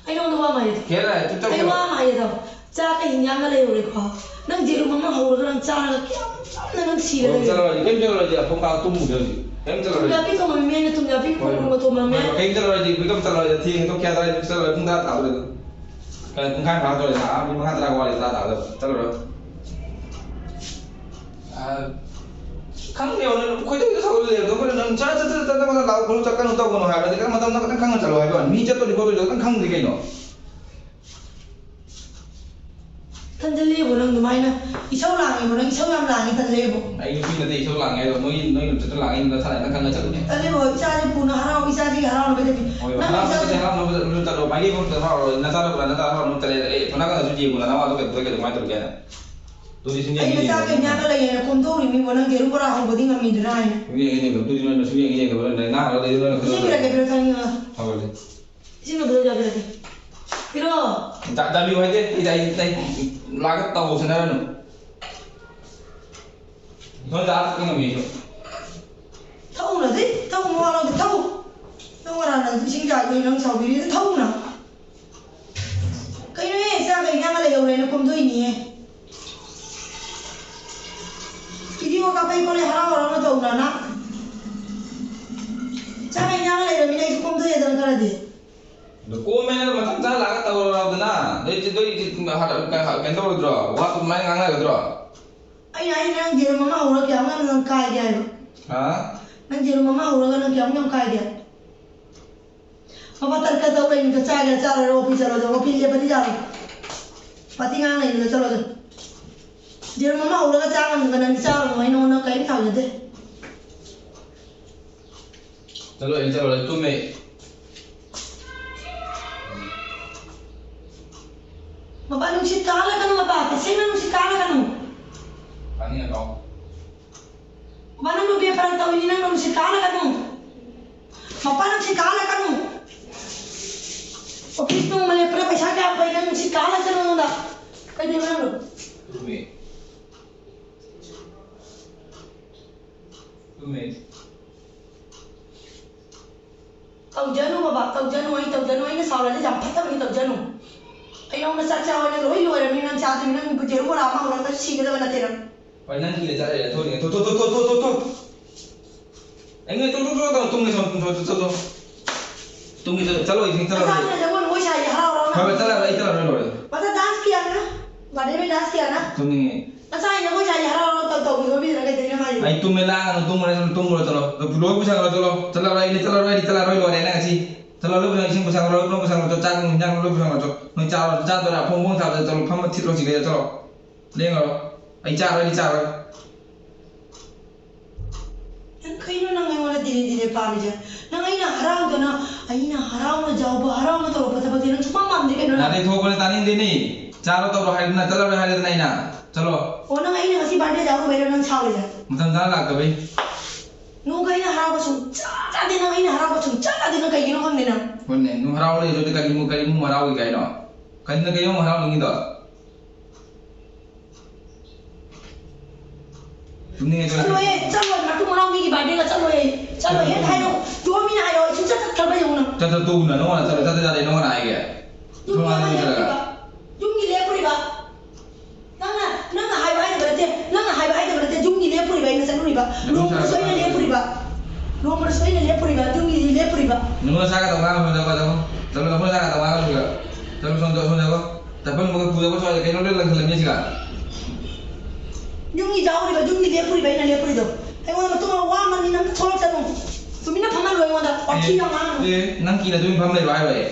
ꯑꯩ ꯅꯉꯣꯟꯗ ꯋꯥ ꯑꯃ ꯍꯥꯏꯒꯦ꯫ ꯀꯌꯥ ꯂꯥꯛꯑꯦ? ꯆꯨꯞ ꯆꯥꯞ ꯑꯩ ꯋꯥ ꯀꯌꯥ? ꯑꯃ ꯍꯥꯏꯒꯦ ꯇꯥꯎ꯫ ꯆꯥꯛꯀ ꯍꯤꯟꯖꯥꯡꯒ ꯂꯩꯍꯧꯔꯦꯀꯣ꯫ ꯅꯪ ꯌꯦꯔꯨꯝ ꯑꯃ ꯍꯧꯔꯒ ꯅꯪ ꯆꯥꯔꯒ ꯀꯌꯥꯝ ꯌꯥꯝꯅ ꯅꯪ ꯁꯤꯔꯒ ꯍꯣꯏ, ꯂꯩꯔꯦ꯫ ꯆꯠꯂꯔꯣꯏ, ꯀꯩꯝ ꯆꯠꯂꯔꯣꯏ, ꯐꯃꯨꯡ ꯀꯥ ꯇꯨꯝꯃꯨꯒꯦ ꯍꯧꯖꯤꯛ꯫ ꯀꯩꯝ ꯆꯠꯂꯔꯣꯏ꯫ ꯊꯨꯝꯌꯥꯛꯄꯤ ꯊꯣꯡꯉꯝꯃꯤ, ꯃꯦꯟꯅ ꯊꯨꯝꯌꯥꯛꯄꯤ ꯍꯣꯏ, ꯃꯣꯔꯣꯛ ꯃꯇꯣꯟ ꯃꯝꯃꯦ꯫ ꯍꯣꯏ, ꯀꯩꯝ ꯆꯠꯂꯔꯣꯏ, ꯍꯧꯖꯤꯛ ꯀꯩꯝ ꯆꯠꯂꯔꯣꯏ, ꯊꯦꯡꯉꯦ, ꯇꯣ ꯀꯌꯥ ꯇꯥꯔꯦ? ꯆꯠꯂꯔꯣꯏ, ꯄꯨꯡ ꯇꯔꯥ ꯇꯥꯗꯣꯔꯦ꯫ ꯀꯩ ꯄꯨꯡꯈꯥꯏ ꯐꯥꯗꯣꯔꯦ, ꯑꯥ, ꯃꯤꯅꯤꯠ ꯃꯉꯥ ꯇꯔꯥ ꯋꯥꯠꯂꯤ, ꯇꯔꯥ ꯇꯥꯒꯗꯕ꯫ ꯆꯠꯂꯔꯣꯏ꯫ ꯑ, ꯈꯪꯗꯦ, ꯅꯪ ꯈꯣꯏꯗꯧꯗ ꯁꯥꯎꯒꯠꯂ ꯂꯩꯔꯗꯧ, ꯑꯩꯈꯣꯏꯅ ꯅꯪ ꯆꯠ, ꯆꯠ, ꯆꯠ, ꯆꯠ, ꯆꯠ, ꯂꯥꯛꯑꯣ, ꯈꯣꯠꯂꯣ, ꯆꯠꯀꯅꯨ, ꯇꯧꯒꯅꯨ ꯍꯥꯏꯕꯗꯤ ꯈꯔ ꯃꯇꯝꯗ ꯈꯤꯇꯪ ꯈꯪꯅ ꯆꯠꯂꯣ ꯍꯥꯏꯕ ꯋꯥꯅꯤ꯫ ꯃꯤ ꯆꯠꯇꯣꯔꯤ ꯈꯣꯠꯇꯣꯔꯤꯗꯣ ꯈꯤꯇꯪ ꯈꯪꯗ꯭ꯔꯤ ꯀꯩꯅꯣ? ꯊꯟꯖꯜꯂꯦꯕꯣ, ꯅꯪ ꯑꯗꯨꯃꯥꯏꯅ ꯏꯁꯧ ꯂꯥꯡꯉꯦꯕꯣ, ꯅꯪ ꯏꯁꯧ ꯌꯥꯝ ꯂꯥꯡꯉꯦ, ꯊꯟꯖꯜꯂꯦꯕꯣ꯫ ꯑꯩ ꯅꯨꯄꯤ ꯅꯠꯇꯦ ꯏꯁꯧ ꯂꯥꯡꯉꯦ ꯍꯥꯏꯗꯣ, ꯅꯣꯏ, ꯅꯣꯏ ꯌꯨꯝ ꯆꯠꯇ ꯂꯥꯡꯉꯦ, ꯅꯁꯥꯅ ꯈꯤꯇꯪ ꯈꯪꯅ ꯆꯠꯂꯨꯅꯦ꯫ ꯇꯜꯂꯦꯕꯣ, ꯏꯆꯥꯁꯦ ꯄꯨꯅ ꯍꯔꯥꯎ, ꯏꯆꯥꯁꯤꯒꯤ ꯍꯔꯥꯎꯅꯕꯗꯗꯤ꯫ ꯍꯣꯏ, ꯅꯪ ꯍꯔꯥꯎ ꯏꯆꯥꯁꯦ ꯅꯠꯇꯦ, ꯍꯔꯥꯎꯅꯕ ꯆꯠꯂꯣ, ꯃꯥꯏꯀꯩ ꯐꯝ ꯆꯠꯂꯣ, ꯍꯔꯥꯎ, ꯅꯆꯥ ꯂꯧꯕ꯭ꯔꯥ, ꯅꯆꯥ ꯍꯔꯥꯎꯅꯕ ꯆꯠꯂꯦ, ꯑꯦ, ꯁꯣꯝ ꯅꯥꯀꯟꯗꯁꯨ ꯌꯦꯡꯉꯨ, ꯅꯅꯥꯎ ꯑꯗꯨ ꯀꯩꯗꯧ-, ꯀꯩꯗꯧ-, ꯀꯃꯥꯏꯅ ꯇꯧꯔꯤꯒꯦ ꯍꯥꯏꯅ꯫ ꯑꯗꯨꯗꯤ ꯁꯨꯝ ꯑꯩ ꯌꯦꯡꯉꯤ ꯃꯆꯥ ꯌꯦꯡꯉꯤ꯫ ꯀꯩꯅꯥꯒ ꯂꯩꯌꯦꯅ ꯀꯣꯝꯊꯣꯛꯎꯔꯤꯃꯤꯕꯣ, ꯅꯪ ꯌꯦꯔꯨꯝ ꯕꯣꯔꯥ ꯍꯧꯕꯗꯤ ꯉꯝꯃꯤꯗꯅ ꯍꯥꯏꯅ꯫ ꯁꯨꯝ ꯌꯦꯡꯉꯤ ꯌꯦꯡꯉꯤ, ꯑꯗꯨꯗꯤ ꯅꯣꯏꯅ ꯁꯨꯝ ꯌꯦꯡꯉꯤ ꯌꯦꯡꯉꯤ, ꯅꯣꯏ ꯅꯍꯥꯟ ꯍꯧꯔꯛꯑꯗꯤ ꯅꯣꯏꯅ ꯏꯁꯤꯡ ꯄꯤꯔꯛꯀꯦ, ꯄꯤꯔꯛꯀꯦ, ꯊꯛꯑꯣ꯫ ꯍꯧꯔꯛꯑꯗꯤ꯫ ꯏꯁꯤꯡ ꯑꯝꯇ ꯂꯧꯖꯔꯛꯀꯦ꯫ ꯄꯤꯔꯛꯑꯣ꯫ ꯗꯥ-, ꯗꯥꯕꯤꯌꯨ ꯍꯥꯏꯗꯦ, ꯑꯩ, ꯑꯩ, ꯑꯩ ꯂꯥꯛꯑꯒ ꯇꯧꯁꯤꯟꯅꯔꯅꯨ꯫ ꯅꯣꯏ ꯗꯥ ꯊꯛꯄ ꯉꯝꯃꯤ ꯑꯩꯁꯨ꯫ ꯊꯛꯎꯅ ꯑꯗꯨꯏ, ꯊꯛꯎ, ꯃꯋꯥ ꯂꯧꯗꯦ, ꯊꯛꯎ꯫ ꯅꯪ ꯉꯔꯥꯡ ꯅꯪ ꯏꯁꯤꯡ ꯆꯥꯏꯗꯣꯏ ꯅꯪ ꯁꯥꯎꯕꯤꯔꯤꯗ, ꯊꯛꯎꯅ꯫ ꯀꯩꯅꯣꯍꯦ, ꯆꯥꯛꯀ ꯏꯟꯖꯥꯡꯒ ꯂꯩꯍꯧꯔꯦꯅ ꯀꯣꯝꯗꯣꯛꯏꯅꯤꯍꯦ꯫ ꯚꯤꯗꯤꯑꯣ ꯀꯥꯞꯄꯩ ꯈꯣꯠꯂꯩ ꯍꯔꯥꯎ ꯍꯔꯥꯎꯅ ꯇꯧꯗ꯭ꯔꯅ? ꯆꯥꯛꯀ ꯏꯟꯖꯥꯡꯒ ꯂꯩꯔꯝꯃꯤꯅ ꯑꯩꯁꯨ ꯀꯣꯝꯗꯣꯛꯑꯦꯗꯅ ꯈꯔꯗꯤ꯫ ꯑꯗꯣ ꯀꯣꯝꯃꯦꯅ ꯃꯇꯝ ꯆꯥꯅ ꯂꯥꯛꯑꯒ ꯇꯧꯔꯕꯗꯅ, ꯅꯣꯏ, ꯅꯣꯏ ꯀꯩꯅꯣ ꯇꯧꯔꯣꯏꯗ꯭ꯔꯣ? ꯋꯥ ꯑꯗꯨꯃꯥꯏꯅ ꯉꯥꯡꯅꯒꯗ꯭ꯔꯣ? ꯑꯩꯅ ꯍꯥꯏꯗꯤ ꯅꯪ ꯌꯦꯔꯨꯝ ꯑꯃ ꯍꯧꯔꯒ ꯀꯌꯥꯃꯨꯛ ꯌꯥꯝꯅ ꯅꯪ ꯀꯥꯏꯒꯦ ꯍꯥꯏꯕ? ꯍꯥ? ꯅꯪ ꯌꯦꯔꯨꯝ ꯑꯃ ꯍꯧꯔꯒ ꯅꯪ ꯀꯌꯥꯃꯨꯛ ꯌꯥꯝ ꯀꯥꯏꯒꯦ? ꯃꯄꯥ ꯇꯔꯀ ꯇꯧ ꯂꯩꯕꯗꯣ ꯆꯥꯒꯦꯔꯥ ꯆꯥꯔꯣꯏꯔꯥ ꯑꯣꯐꯤꯁ ꯆꯠꯂꯣ, ꯑꯗꯣ ꯑꯣꯐꯤꯁ ꯂꯦꯞꯄꯗꯤ ꯌꯥꯔꯣꯏ꯫ ꯄꯥꯔꯇꯤ ꯉꯥꯡ ꯂꯩꯕꯗꯣ ꯆꯠꯂꯣ ꯑꯗꯣ꯫ ꯌꯦꯔꯨꯝ ꯑꯃ ꯍꯧꯔꯒ ꯆꯥ ꯉꯝꯗꯕ ꯅꯪꯗꯤ ꯆꯥꯔꯨꯅꯨ, ꯑꯩ ꯅꯉꯣꯟꯗ ꯀꯔꯤꯝ ꯇꯥꯛꯅꯗꯦ꯫ ꯆꯠꯂꯣ, ꯑꯩ ꯆꯠꯂꯨꯔꯦ, ꯇꯨꯝꯃꯦ꯫ ꯃꯄꯥ, ꯅꯨꯡꯁꯤꯠ ꯀꯥꯍꯜꯂꯛꯀꯅꯨ, ꯃꯄꯥ, ꯇꯁꯦꯡꯅ ꯅꯨꯡꯁꯤꯠ ꯀꯥꯍꯜꯂꯛꯀꯅꯨ꯫ ꯇꯥꯅꯤꯡꯉꯦ, ꯇꯥꯎ꯫ ꯃꯄꯥ, ꯅꯪ ꯅꯨꯄꯤ ꯐꯔꯛ ꯇꯧꯏꯅꯤ, ꯅꯪ ꯅꯨꯡꯁꯤꯠ ꯀꯥꯍꯜꯂꯛꯀꯅꯨ꯫ ꯃꯄꯥ, ꯅꯨꯡꯁꯤꯠ ꯀꯥꯍꯜꯂꯛꯀꯅꯨ꯫ ꯑꯣꯐꯤꯁ ꯅꯣꯡꯃ ꯂꯦꯞꯄꯗ ꯄꯩꯁꯥ ꯀꯌꯥ ꯐꯪꯉꯤ, ꯅꯪ ꯅꯨꯡꯁꯤꯠ ꯀꯥꯍꯜꯂꯛꯀꯅꯨ ꯑꯩꯉꯣꯟꯗ꯫ ꯀꯩꯗꯧꯕ ꯅꯪ? ꯇꯨꯝꯃꯦ꯫ ꯇꯨꯝꯃꯦ꯫ ꯇꯧꯖꯅꯨ ꯕꯕꯥ, ꯇꯧꯖꯅꯨ, ꯑꯩ ꯇꯧꯖꯅꯨ, ꯑꯩꯅ ꯁꯥꯎꯔꯗꯤ ꯌꯥꯝ ꯐꯠꯇꯕꯅꯤ, ꯇꯧꯖꯅꯨ꯫ ꯑꯩ ꯅꯉꯣꯟꯗ ꯆꯥꯛ ꯆꯥꯎ ꯍꯥꯏꯅ ꯂꯣꯏ ꯂꯣꯏꯔꯕꯅꯤ, ꯅꯪ ꯆꯥꯗ꯭ꯔꯤꯕꯅꯤ, ꯅꯪ ꯌꯦꯔꯨꯝ ꯕꯣꯔꯥ ꯑꯃ ꯍꯧꯔꯒ ꯁꯤꯒꯗꯕ ꯅꯠꯇꯦ ꯅꯪ꯫ ꯍꯣꯏ, ꯅꯪ ꯀꯤꯔꯦ ꯆꯠꯂꯦ, ꯊꯣꯛꯑꯅꯤ꯫ ꯊꯣꯛ, ꯊꯣꯛ, ꯊꯣꯛ꯫ ꯑꯩ ꯅꯣꯏ ꯇꯣꯛ, ꯇꯣꯛ, ꯇꯣꯛ, ꯇꯣꯛ, ꯇꯨꯝꯒꯦ ꯆꯠꯂꯣ, ꯇꯨꯝ, ꯇꯨꯝ, ꯇꯨꯝ, ꯇꯨꯝ꯫ ꯇꯨꯝꯒꯦ ꯆꯠꯂꯣ, ꯆꯠꯂꯣ, ꯑꯩ ꯊꯦꯡ ꯆꯠꯂꯔꯣꯏ꯫ ꯅꯆꯥꯁꯤꯡꯅ ꯖꯒꯣꯏ ꯃꯣꯏ ꯁꯥꯏꯁꯦ ꯍꯔꯥꯎ ꯍꯔꯥꯎꯅ ꯍꯣꯏ, ꯍꯣꯏ, ꯆꯠꯂꯔꯣꯏ, ꯑꯩ ꯆꯠꯂꯔꯣꯏ, ꯂꯣꯏꯔꯦ꯫ ꯃꯊꯪ ꯗꯥꯟꯁ ꯀꯌꯥꯅ? ꯕꯥꯔꯗꯦ ꯃꯤ ꯗꯥꯟꯁ ꯀꯌꯥꯅ? ꯇꯨꯝꯅꯤꯡꯉꯦ꯫ ꯅꯆꯥꯁꯤꯡꯅ ꯃꯣꯏ ꯁꯥꯏꯁꯦ ꯍꯔꯥꯎ ꯍꯔꯥꯎ ꯇꯧ-, ꯇꯧꯕꯤꯕ ꯃꯤꯗꯨꯅ ꯀꯩꯗꯧꯔꯤꯅꯣ ꯃꯥꯏꯗꯨꯕꯣ? ꯑꯩ ꯇꯨꯝꯃꯦ, ꯂꯥꯡꯒꯅꯨ, ꯇꯨꯝꯃꯨꯔꯦ, ꯇꯨꯝꯃꯨꯔꯣ, ꯆꯠꯂꯣ꯫ ꯂꯣꯏ ꯄꯨꯁꯟꯈ꯭ꯔꯣ, ꯆꯠꯂꯣ꯫ ꯆꯠꯂꯔꯣꯏ, ꯑꯩꯗꯤ ꯆꯠꯂꯔꯣꯏ, ꯑꯩꯗꯤ ꯆꯠꯂꯔꯣꯏ, ꯂꯣꯏꯔꯦ, ꯅꯪ ꯉꯁꯤ꯫ ꯆꯠꯂꯣ, ꯂꯣꯏ ꯄꯨꯁꯟꯈ꯭ꯔꯣ, ꯏꯁꯤꯡ ꯄꯨꯁꯟꯈ꯭ꯔꯣ, ꯂꯣꯏ ꯄꯨꯁꯟꯈ꯭ꯔꯣ, ꯆꯥꯛ ꯏꯟꯖꯥꯡ ꯂꯣꯏ ꯄꯨꯁꯟꯈ꯭ꯔꯣ, ꯆꯠꯂꯣ꯫ ꯅꯣꯏ ꯆꯥꯔꯣ, ꯆꯥꯗꯣꯏꯔꯥ? ꯐꯣꯡ ꯐꯣꯡ ꯊꯥꯕꯗ ꯆꯠꯂꯣ, ꯐꯝꯃ ꯊꯤꯠꯂꯣ, ꯁꯤꯗꯩꯗ ꯆꯠꯂꯣ꯫ ꯂꯦꯡꯉꯔꯣꯏ꯫ ꯑꯩ ꯆꯥꯔꯣꯏ, ꯑꯩ ꯆꯥꯔꯣꯏ꯫ ꯅꯪ ꯀꯩꯅꯣ ꯅꯪ ꯑꯩꯉꯣꯟꯗ ꯗꯤꯜꯂꯦ ꯗꯤꯜꯂꯦ ꯄꯥꯝꯃꯤꯁꯦ? ꯅꯪ ꯑꯩꯅ ꯍꯔꯥꯎꯗꯅ, ꯑꯩꯅ ꯍꯔꯥꯎꯅ ꯖꯥꯎꯕ ꯍꯔꯥꯎꯅ ꯇꯧꯔꯛꯄ ꯊꯕꯛꯁꯦ ꯅꯪ ꯁꯨꯡꯄꯥꯝ ꯄꯥꯝꯗꯦ ꯀꯩꯅꯣ ꯅꯪ? ꯌꯥꯔꯦ, ꯊꯣꯛꯄꯅꯦ, ꯇꯥꯅꯤꯡꯗꯦꯅꯦ꯫ ꯆꯥꯔꯣ ꯇꯧꯔꯣ ꯍꯥꯏꯗꯅ, ꯆꯠꯂꯔꯣꯏ ꯍꯥꯏꯗꯅ ꯑꯩꯅ꯫ ꯆꯠꯂꯣ꯫ ꯑꯣ, ꯅꯪ ꯑꯩꯅ ꯉꯁꯤ ꯕꯥꯔꯗꯦ ꯖꯥꯎꯔꯨꯕꯩꯔꯣ ꯅꯪ ꯁꯥꯎꯔꯤꯁꯦ? ꯃꯇꯝ ꯆꯥꯅ ꯂꯥꯛꯇꯕꯩ꯫ ꯅꯣꯡꯒ ꯑꯩꯅ ꯍꯔꯥꯎꯕ ꯁꯨꯡꯆꯥ ꯆꯥꯗꯦ, ꯅꯪ ꯑꯩꯅ ꯍꯔꯥꯎꯕ ꯁꯨꯡꯆꯥ ꯆꯥꯗꯦ, ꯅꯪ ꯀꯩꯒꯤꯅꯣ ꯈꯪꯗꯦ ꯅꯪ꯫ ꯍꯣꯏꯅꯦ, ꯅꯪ ꯍꯔꯥꯎ ꯂꯩꯔꯁꯨ ꯀꯔꯤ, ꯀꯔꯤ ꯑꯃꯨꯛ ꯍꯔꯥꯎꯒꯦ ꯀꯥꯏꯅꯣ? ꯀꯔꯤꯅ, ꯀꯔꯤ ꯑꯃꯨꯛ ꯍꯔꯥꯎꯅꯤꯡꯉꯤꯗꯣ? ꯇꯨꯝꯅꯤꯡꯉꯦ, ꯆꯠꯂꯣ꯫ ꯆꯠꯂꯣꯍꯦ, ꯆꯠꯂꯣ, ꯃꯇꯨꯡ ꯃꯅꯥꯎ ꯃꯤꯒꯤ ꯕꯥꯔꯗꯦꯒ ꯆꯠꯂꯣꯍꯦ꯫ ꯆꯠꯂꯣꯍꯦ, ꯆꯠꯂꯣ꯫ ꯍꯥꯏꯗꯣ ꯇꯣꯝ ꯃꯤꯅ ꯍꯥꯏꯔꯣ, ꯑꯩ ꯁꯨꯡꯆꯠ ꯆꯠꯇ꯭ꯔꯕ ꯌꯦꯡꯉꯨ ꯅꯪ꯫ ꯆꯠ, ꯆꯠ, ꯇꯣꯛꯎꯅ, ꯅꯉꯣꯟꯗ ꯆꯠꯂꯣ, ꯆꯠꯇ ꯌꯥꯗꯦ, ꯅꯉꯣꯟꯗ ꯍꯥꯏꯒꯦ꯫ ꯌꯨꯝ ꯅꯉꯣꯟꯗ ꯃꯤ ꯂꯦꯞꯄꯨꯔꯤꯕ꯫ ꯆꯠꯂꯒ꯫ ꯌꯨꯝꯒꯤ ꯂꯦꯞꯄꯨꯔꯤꯕ꯫ ꯅꯪꯅ, ꯅꯪꯅ ꯍꯥꯏꯕ ꯍꯥꯏꯗꯕ ꯅꯠꯇꯦ, ꯅꯪꯅ ꯍꯥꯏꯕ ꯍꯥꯏꯗꯕ ꯅꯠꯇꯦ, ꯌꯨꯝꯒꯤ ꯂꯦꯞꯄꯨꯔꯤꯕ ꯑꯩꯅ ꯆꯠꯂꯨꯔꯤꯕ꯫ ꯅꯪ ꯂꯨꯍꯣꯡꯕꯗꯁꯨ ꯑꯩꯅ ꯆꯠꯂꯒ꯫ ꯂꯦꯞꯄꯨꯔꯤꯕ꯫ ꯂꯨꯍꯣꯡꯕꯗꯁꯨ ꯑꯩꯅ ꯂꯦꯞꯄꯨꯔꯤꯕ, ꯌꯨꯝꯒꯤ ꯂꯦꯞꯄꯨꯔꯤꯕ꯫ ꯅꯉꯣꯟꯗ ꯆꯥꯒ ꯇꯧꯕ ꯉꯥꯡꯕ ꯆꯠꯂꯣ, ꯆꯠꯂꯣ꯫ ꯆꯠꯂꯣ, ꯅꯉꯣꯟꯗ ꯆꯥꯒ ꯇꯧꯕ ꯉꯥꯡꯕ ꯆꯠꯂꯣ꯫ ꯆꯠꯂꯣ, ꯁꯣꯝ ꯆꯠꯂꯣ, ꯁꯣꯝ ꯆꯠꯂꯣ꯫ ꯇꯥꯏꯕꯪ ꯃꯈꯜ ꯄꯨꯖꯕ ꯁ꯭ꯋꯥꯏꯗ ꯀꯩꯅꯣ ꯂꯣꯏ ꯂꯪꯁꯤꯜꯂꯝꯃꯤ ꯁꯤꯒ꯫ ꯌꯨꯝꯒꯤ ꯌꯥꯎꯔꯤꯕ, ꯌꯨꯝꯒꯤ ꯂꯦꯞꯄꯨꯔꯤꯕ ꯑꯩꯅ ꯂꯦꯞꯄꯨꯔꯤꯗꯣ꯫ ꯑꯩꯉꯣꯟꯗ ꯃꯇꯨꯡ ꯋꯥ ꯑꯃꯅꯤ ꯅꯪ ꯊꯣꯛꯂꯛꯀꯅꯨ꯫ ꯇꯨꯃꯤꯟꯅ ꯐꯝꯍꯜꯂꯣ ꯑꯩꯉꯣꯟꯗ꯫ ꯋꯥꯊꯤ ꯌꯥꯝ ꯉꯥꯡꯒꯅꯨ꯫ ꯑꯦ, ꯅꯪ ꯀꯤꯅ ꯇꯨꯃꯤꯟ ꯐꯝ ꯂꯩꯔꯣ ꯍꯥꯏꯔꯣꯏ?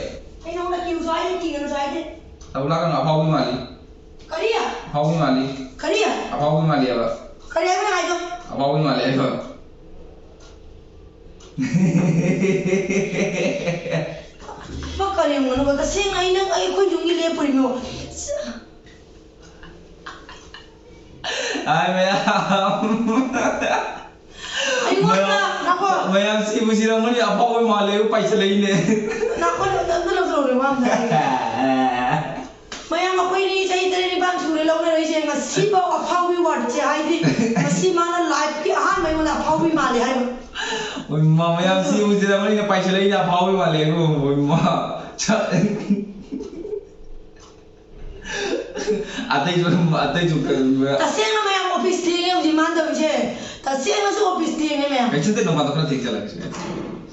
ꯑꯩ ꯅꯉꯣꯟꯗ ꯀꯤꯔꯨꯁꯨ ꯍꯥꯏꯗꯦ, ꯀꯤꯒꯅꯨꯁꯨ ꯍꯥꯏꯗꯦ꯫ ꯇꯧꯂꯥꯛꯀꯅꯨ, ꯑꯐꯥꯎꯕꯤ ꯃꯥꯜꯂꯤ꯫ ꯀꯔꯤ? ꯑꯐꯥꯎꯕꯤ ꯃꯥꯜꯂꯤ꯫ ꯀꯔꯤ? ꯑꯐꯥꯎꯕꯤ ꯃꯥꯜꯂꯤ ꯍꯥꯏꯕ꯫ ꯀꯔꯤ ꯍꯥꯏꯕ ꯅꯪ ꯍꯥꯏꯗꯣ? ꯑꯐꯥꯎꯕꯤ ꯃꯥꯜꯂꯤ ꯍꯥꯏꯕ꯫ ꯃꯥ ꯀꯔꯦꯝꯒꯅꯨꯀꯣ, ꯇꯁꯦꯡꯅ ꯑꯩ ꯅꯪ, ꯑꯩ ꯑꯩꯈꯣꯏ ꯌꯨꯝꯒꯤ ꯂꯦꯞꯄꯨꯔꯤꯃꯣ꯫ ꯍꯥꯏ ꯃꯌꯥꯝ꯫ ꯑꯩꯉꯣꯟꯗ ꯃꯌꯥꯝ, ꯉꯥꯏꯈꯣ꯫ ꯃꯌꯥꯝ ꯁꯤꯕꯨ ꯁꯤꯔꯝꯒꯅꯤ, ꯑꯐꯥꯎꯕ ꯃꯥꯜꯂꯦ ꯄꯥꯏꯁꯜꯂꯛꯏꯅꯦ꯫ ꯅꯥꯈꯣ, ꯑꯝꯇ ꯂꯧꯊꯣꯛꯎꯅꯦ, ꯋꯥ ꯑꯝꯇ ꯍꯥꯏꯒꯦ꯫ ꯃꯌꯥꯝ ꯑꯩꯈꯣꯏꯅꯤ ꯆꯍꯤ ꯇꯔꯦꯠ ꯅꯤꯄꯥꯟ ꯁꯨꯔꯦ ꯂꯧꯅꯔꯛꯏꯁꯦ, ꯉꯁꯤꯐꯥꯎ ꯑꯐꯥꯎꯕꯤ wordꯁꯦ ꯍꯥꯏꯗꯤ ꯉꯁꯤ ꯃꯥꯅ lifeꯀꯤ ꯑꯍꯥꯟꯕ ꯑꯩꯉꯣꯟꯗ ꯑꯐꯥꯎꯕꯤ ꯃꯥꯜꯂꯦ ꯍꯥꯏꯕ꯫ ꯍꯣꯏ, ꯃꯥ ꯃꯌꯥꯝ ꯁꯤꯕꯨ ꯁꯤꯔꯝꯒꯅꯤꯅ ꯄꯥꯏꯁꯜꯂꯛꯏꯅꯦ ꯑꯐꯥꯎꯕꯤ ꯃꯥꯜꯂꯦ ꯍꯥꯏꯕ꯫ ꯍꯣꯏ, ꯃꯥ꯫ ꯑꯇꯩꯁꯨ ꯑꯗꯨꯝ, ꯑꯇꯩꯁꯨ ꯀꯩ-, ꯇꯁꯦꯡꯅ ꯃꯌꯥꯝ office ꯊꯦꯡꯉꯦ ꯍꯧꯖꯤꯛ ꯃꯥꯅ ꯇꯧꯔꯤꯁꯦ꯫ ꯇꯁꯦꯡꯅꯁꯨ office ꯊꯦꯡꯉꯦ ꯃꯌꯥꯝ꯫ ꯀꯩꯁꯨ ꯅꯠꯇꯦ, ꯅꯣꯡ ꯐꯥꯗꯣꯛ ꯈꯔ ꯊꯦꯡꯖꯜꯂꯛꯏꯁꯦ꯫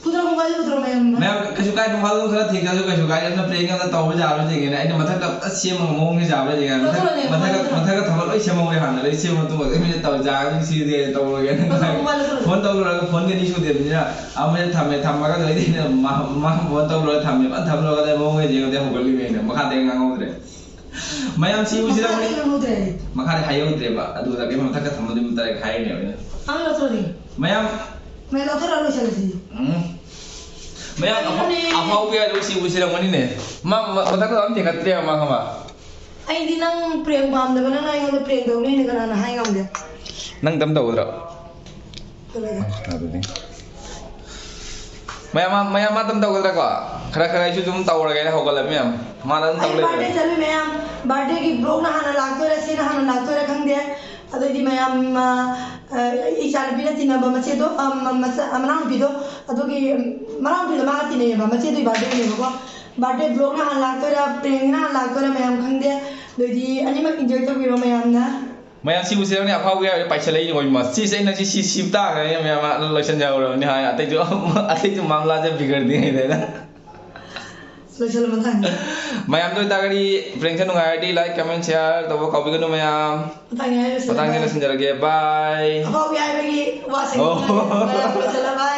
ꯄꯨꯊꯣꯔꯛꯑꯣ, ꯃꯣꯕꯥꯏꯜꯗꯣ ꯄꯨꯊꯣꯔꯛꯑꯣ, ꯃꯌꯥꯝ꯫ ꯃꯌꯥꯝ ꯀꯩꯁꯨ ꯀꯥꯏꯗꯦ, ꯅꯣꯡ ꯐꯥꯗꯣꯛ ꯈꯔ ꯊꯦꯡꯖꯜꯂꯁꯨ ꯀꯩꯁꯨ ꯀꯥꯏꯗꯦ꯫ ꯑꯗꯨꯅ prank ꯑꯃ ꯇꯧꯕ ꯌꯥꯕ꯭ꯔꯥ ꯌꯦꯡꯒꯦꯅꯦ꯫ ꯑꯩꯅ ꯃꯊꯛꯇ ꯑꯝꯇ ꯁꯦꯝꯃꯒ ꯃꯑꯣꯡ ꯌꯦꯡ ꯌꯥꯕ꯭ꯔꯥ ꯌꯦꯡꯒꯦ꯫ ꯃꯊꯛ-, ꯄꯨꯊꯣꯔꯛꯑꯣꯅꯦ, ꯃꯊꯛꯇ, ꯃꯣꯕꯥꯏꯜꯗꯣ꯫ ꯃꯊꯛꯇ ꯊꯝꯕ ꯂꯣꯏ ꯁꯦꯝꯍꯧꯔꯦ ꯍꯥꯟꯅ꯫ ꯂꯣꯏ ꯁꯦꯝꯃ ꯃꯇꯨꯡꯗ ꯑꯩ ꯃꯤꯅ ꯇꯧ ꯌꯥꯔꯗꯤ ꯁꯤꯗꯤ ꯇꯧꯔꯒꯦ꯫ ꯄꯨꯊꯣꯔꯛꯑꯣ, ꯃꯣꯕꯥꯏꯜꯗꯣ ꯄꯨꯊꯣꯔꯛꯑꯣ꯫ Phone ꯇꯧꯔꯨꯔꯒ phoneꯒ ꯑꯅꯤ ꯁꯨꯗꯦꯕꯅꯤꯅ ꯑꯃꯅ ꯊꯝꯃꯦ, ꯊꯝꯃꯒ ꯑꯗꯩꯗꯤ ꯑꯩꯅ ꯃꯥ, ꯃꯥ phone ꯇꯧꯔꯨꯔꯒ ꯊꯝꯃꯦ꯫ ꯐꯖꯅ ꯊꯝ ꯂꯣꯏꯔꯒ ꯑꯩ ꯃꯑꯣꯡ ꯌꯦꯡꯉꯗꯤ ꯍꯧꯒꯠꯂꯤꯃꯦ ꯑꯩꯅ꯫ ꯃꯈꯥꯗꯩ ꯉꯥꯡꯍꯧꯗ꯭ꯔꯦ꯫ ꯃꯌꯥꯝ ꯁꯤꯕꯨ ꯁꯤꯔꯝꯒꯅꯤ꯫ ꯃꯈꯥꯗꯤ ꯉꯥꯡꯍꯧꯗ꯭ꯔꯦ꯫ ꯃꯈꯥꯗꯤ ꯍꯥꯏꯍꯧꯗ꯭ꯔꯦꯕ꯫ ꯑꯗꯨꯗ ꯀꯩꯅꯣ ꯃꯊꯛꯇ ꯊꯝꯕꯗꯨꯒꯤ ꯃꯇꯥꯏꯗ ꯍꯥꯏꯔꯤꯅꯦꯕ ꯑꯩꯅ꯫ ꯑꯪ ꯂꯧꯊꯣꯔꯛꯑꯣ꯫ ꯃꯌꯥꯝ꯫ ꯃꯌꯥꯝ ꯂꯧꯊꯣꯔꯛꯑꯣ ꯂꯣꯏꯁꯜꯂꯁꯤ꯫ ꯎꯝ꯫ ꯃꯌꯥꯝ ꯑꯐꯥ-, ꯀꯩꯅꯣꯅꯦ꯫ ꯑꯐꯥꯎꯕꯤ ꯍꯥꯏꯗꯣ ꯁꯤꯕꯨ ꯁꯤꯔꯝꯒꯅꯤꯅꯦ꯫ ꯃꯥ, ꯃ-, ꯃꯊꯛꯇ ꯑꯝ ꯊꯦꯡꯒꯠꯇ꯭ꯔꯦꯕ ꯃꯥ ꯈꯪꯕ꯫ ꯑꯩꯗꯤ ꯅꯪ prank ꯄꯥꯝꯗꯕ ꯅꯪꯅ ꯑꯩꯉꯣꯟꯗ prank ꯇꯧꯅꯤꯅ ꯀꯅꯥꯅ ꯍꯥꯏ ꯉꯝꯒꯦ? ꯅꯪ ꯑꯗꯨꯝ ꯇꯧꯒꯗ꯭ꯔꯣ? ꯇꯧꯔꯒꯦ꯫ ꯑꯗꯨꯗꯤ꯫ ꯃꯌꯥꯝ, ꯃꯥ, ꯃꯌꯥꯝ ꯃꯥ ꯑꯗꯨꯝ ꯇꯧꯒꯗ꯭ꯔꯥꯀꯣ? ꯈꯔ ꯈꯔ ꯑꯩꯁꯨ ꯑꯗꯨꯝ ꯇꯧꯔꯒꯦꯅ ꯍꯧꯒꯠꯂꯃꯤ ꯃꯌꯥꯝ꯫ ꯃꯥꯅ ꯑꯗꯨꯝ ꯇꯧ ꯑꯩ ꯂꯩꯔꯦ꯫ Birthday ꯆꯠꯂꯨꯏ ꯃꯌꯥꯝ꯫ Birthdayꯒꯤ vlogꯅ ꯍꯥꯟꯅ ꯂꯥꯛꯇꯣꯏꯔꯥ, ꯁꯤꯅ ꯍꯥꯟꯅ ꯂꯥꯛꯇꯣꯏꯔꯥ ꯈꯪꯗꯦ꯫ ꯑꯗꯩꯗꯤ ꯃꯌꯥꯝ, ꯑ, ꯑ, ꯏꯆꯥꯅꯨꯄꯤꯅ ꯇꯤꯟꯅꯕ ꯃꯆꯦꯗꯣ, ꯑ, ꯃ-, ꯃꯆꯥ-, ꯑ, ꯃꯅꯥꯎꯅꯨꯄꯤꯗꯣ, ꯑꯗꯨꯒꯤ, ꯎꯝ, ꯃꯅꯥꯎꯅꯨꯄꯤꯗꯣ ꯃꯥꯒ ꯇꯤꯟꯅꯩꯌꯦꯕ, ꯃꯆꯦꯗꯨꯒꯤ birthdayꯅꯦꯕꯀꯣ꯫ Birthday vlogꯅ ꯍꯥꯟꯅ ꯂꯥꯛꯇꯣꯏꯔꯥ, prankꯅ ꯍꯥꯟꯅ ꯂꯥꯛꯇꯣꯏꯔꯥ ꯃꯌꯥꯝ ꯈꯪꯗꯦ꯫ ꯑꯗꯩꯗꯤ ꯑꯅꯤꯃꯛ enjoy ꯇꯧꯕꯤꯔꯣ ꯃꯌꯥꯝꯅ꯫ ꯃꯌꯥꯝ ꯁꯤꯕꯨ ꯁꯤꯔꯝꯒꯅꯤ, ꯑꯐꯥꯎꯕꯤ ꯍꯥꯏꯕ ꯄꯥꯏꯁꯜꯂꯛꯏꯅꯦ ꯃꯣꯏ ꯃ-, ꯁꯤꯁꯦ ꯑꯩꯅ ꯁꯤ, ꯁꯤ, ꯁꯤꯕ ꯇꯥꯈ꯭ꯔꯦꯅꯦ ꯃꯌꯥꯝ, ꯃꯥ ꯂꯣꯏꯁꯟꯖꯍꯧꯔꯕꯅꯤ ꯍꯥꯏ꯫ ꯑꯇꯩꯁꯨ, ꯑꯇꯩꯁꯨ ꯃꯥꯃꯂꯥꯁꯦ ꯕꯤꯒꯔꯗꯤ ꯍꯥꯏꯗꯅ꯫ ꯂꯣꯏꯁꯜꯂꯣ ꯃꯊꯪ꯫ ꯃꯌꯥꯝꯗ ꯑꯣꯏꯇꯥꯔꯒꯗꯤ prankꯁꯦ ꯅꯨꯡꯉꯥꯏꯔꯗꯤ like, comment, share ꯇꯧꯕ ꯀꯥꯎꯕꯤꯒꯅꯨ ꯃꯌꯥꯝ꯫ ꯃꯊꯪꯒꯤ ꯑꯩ ꯂꯣꯏꯁꯜꯂꯒꯦ꯫ ꯃꯊꯪꯒꯤ ꯂꯣꯏꯁꯤꯟꯖꯔꯒꯦ꯫ Bye꯫ ꯑꯐꯥꯎꯕꯤ ꯍꯥꯏꯕꯒꯤ ꯋꯥꯁꯦ ꯑꯣ꯫ ꯂꯣꯏꯁꯜꯂꯣ, bye꯫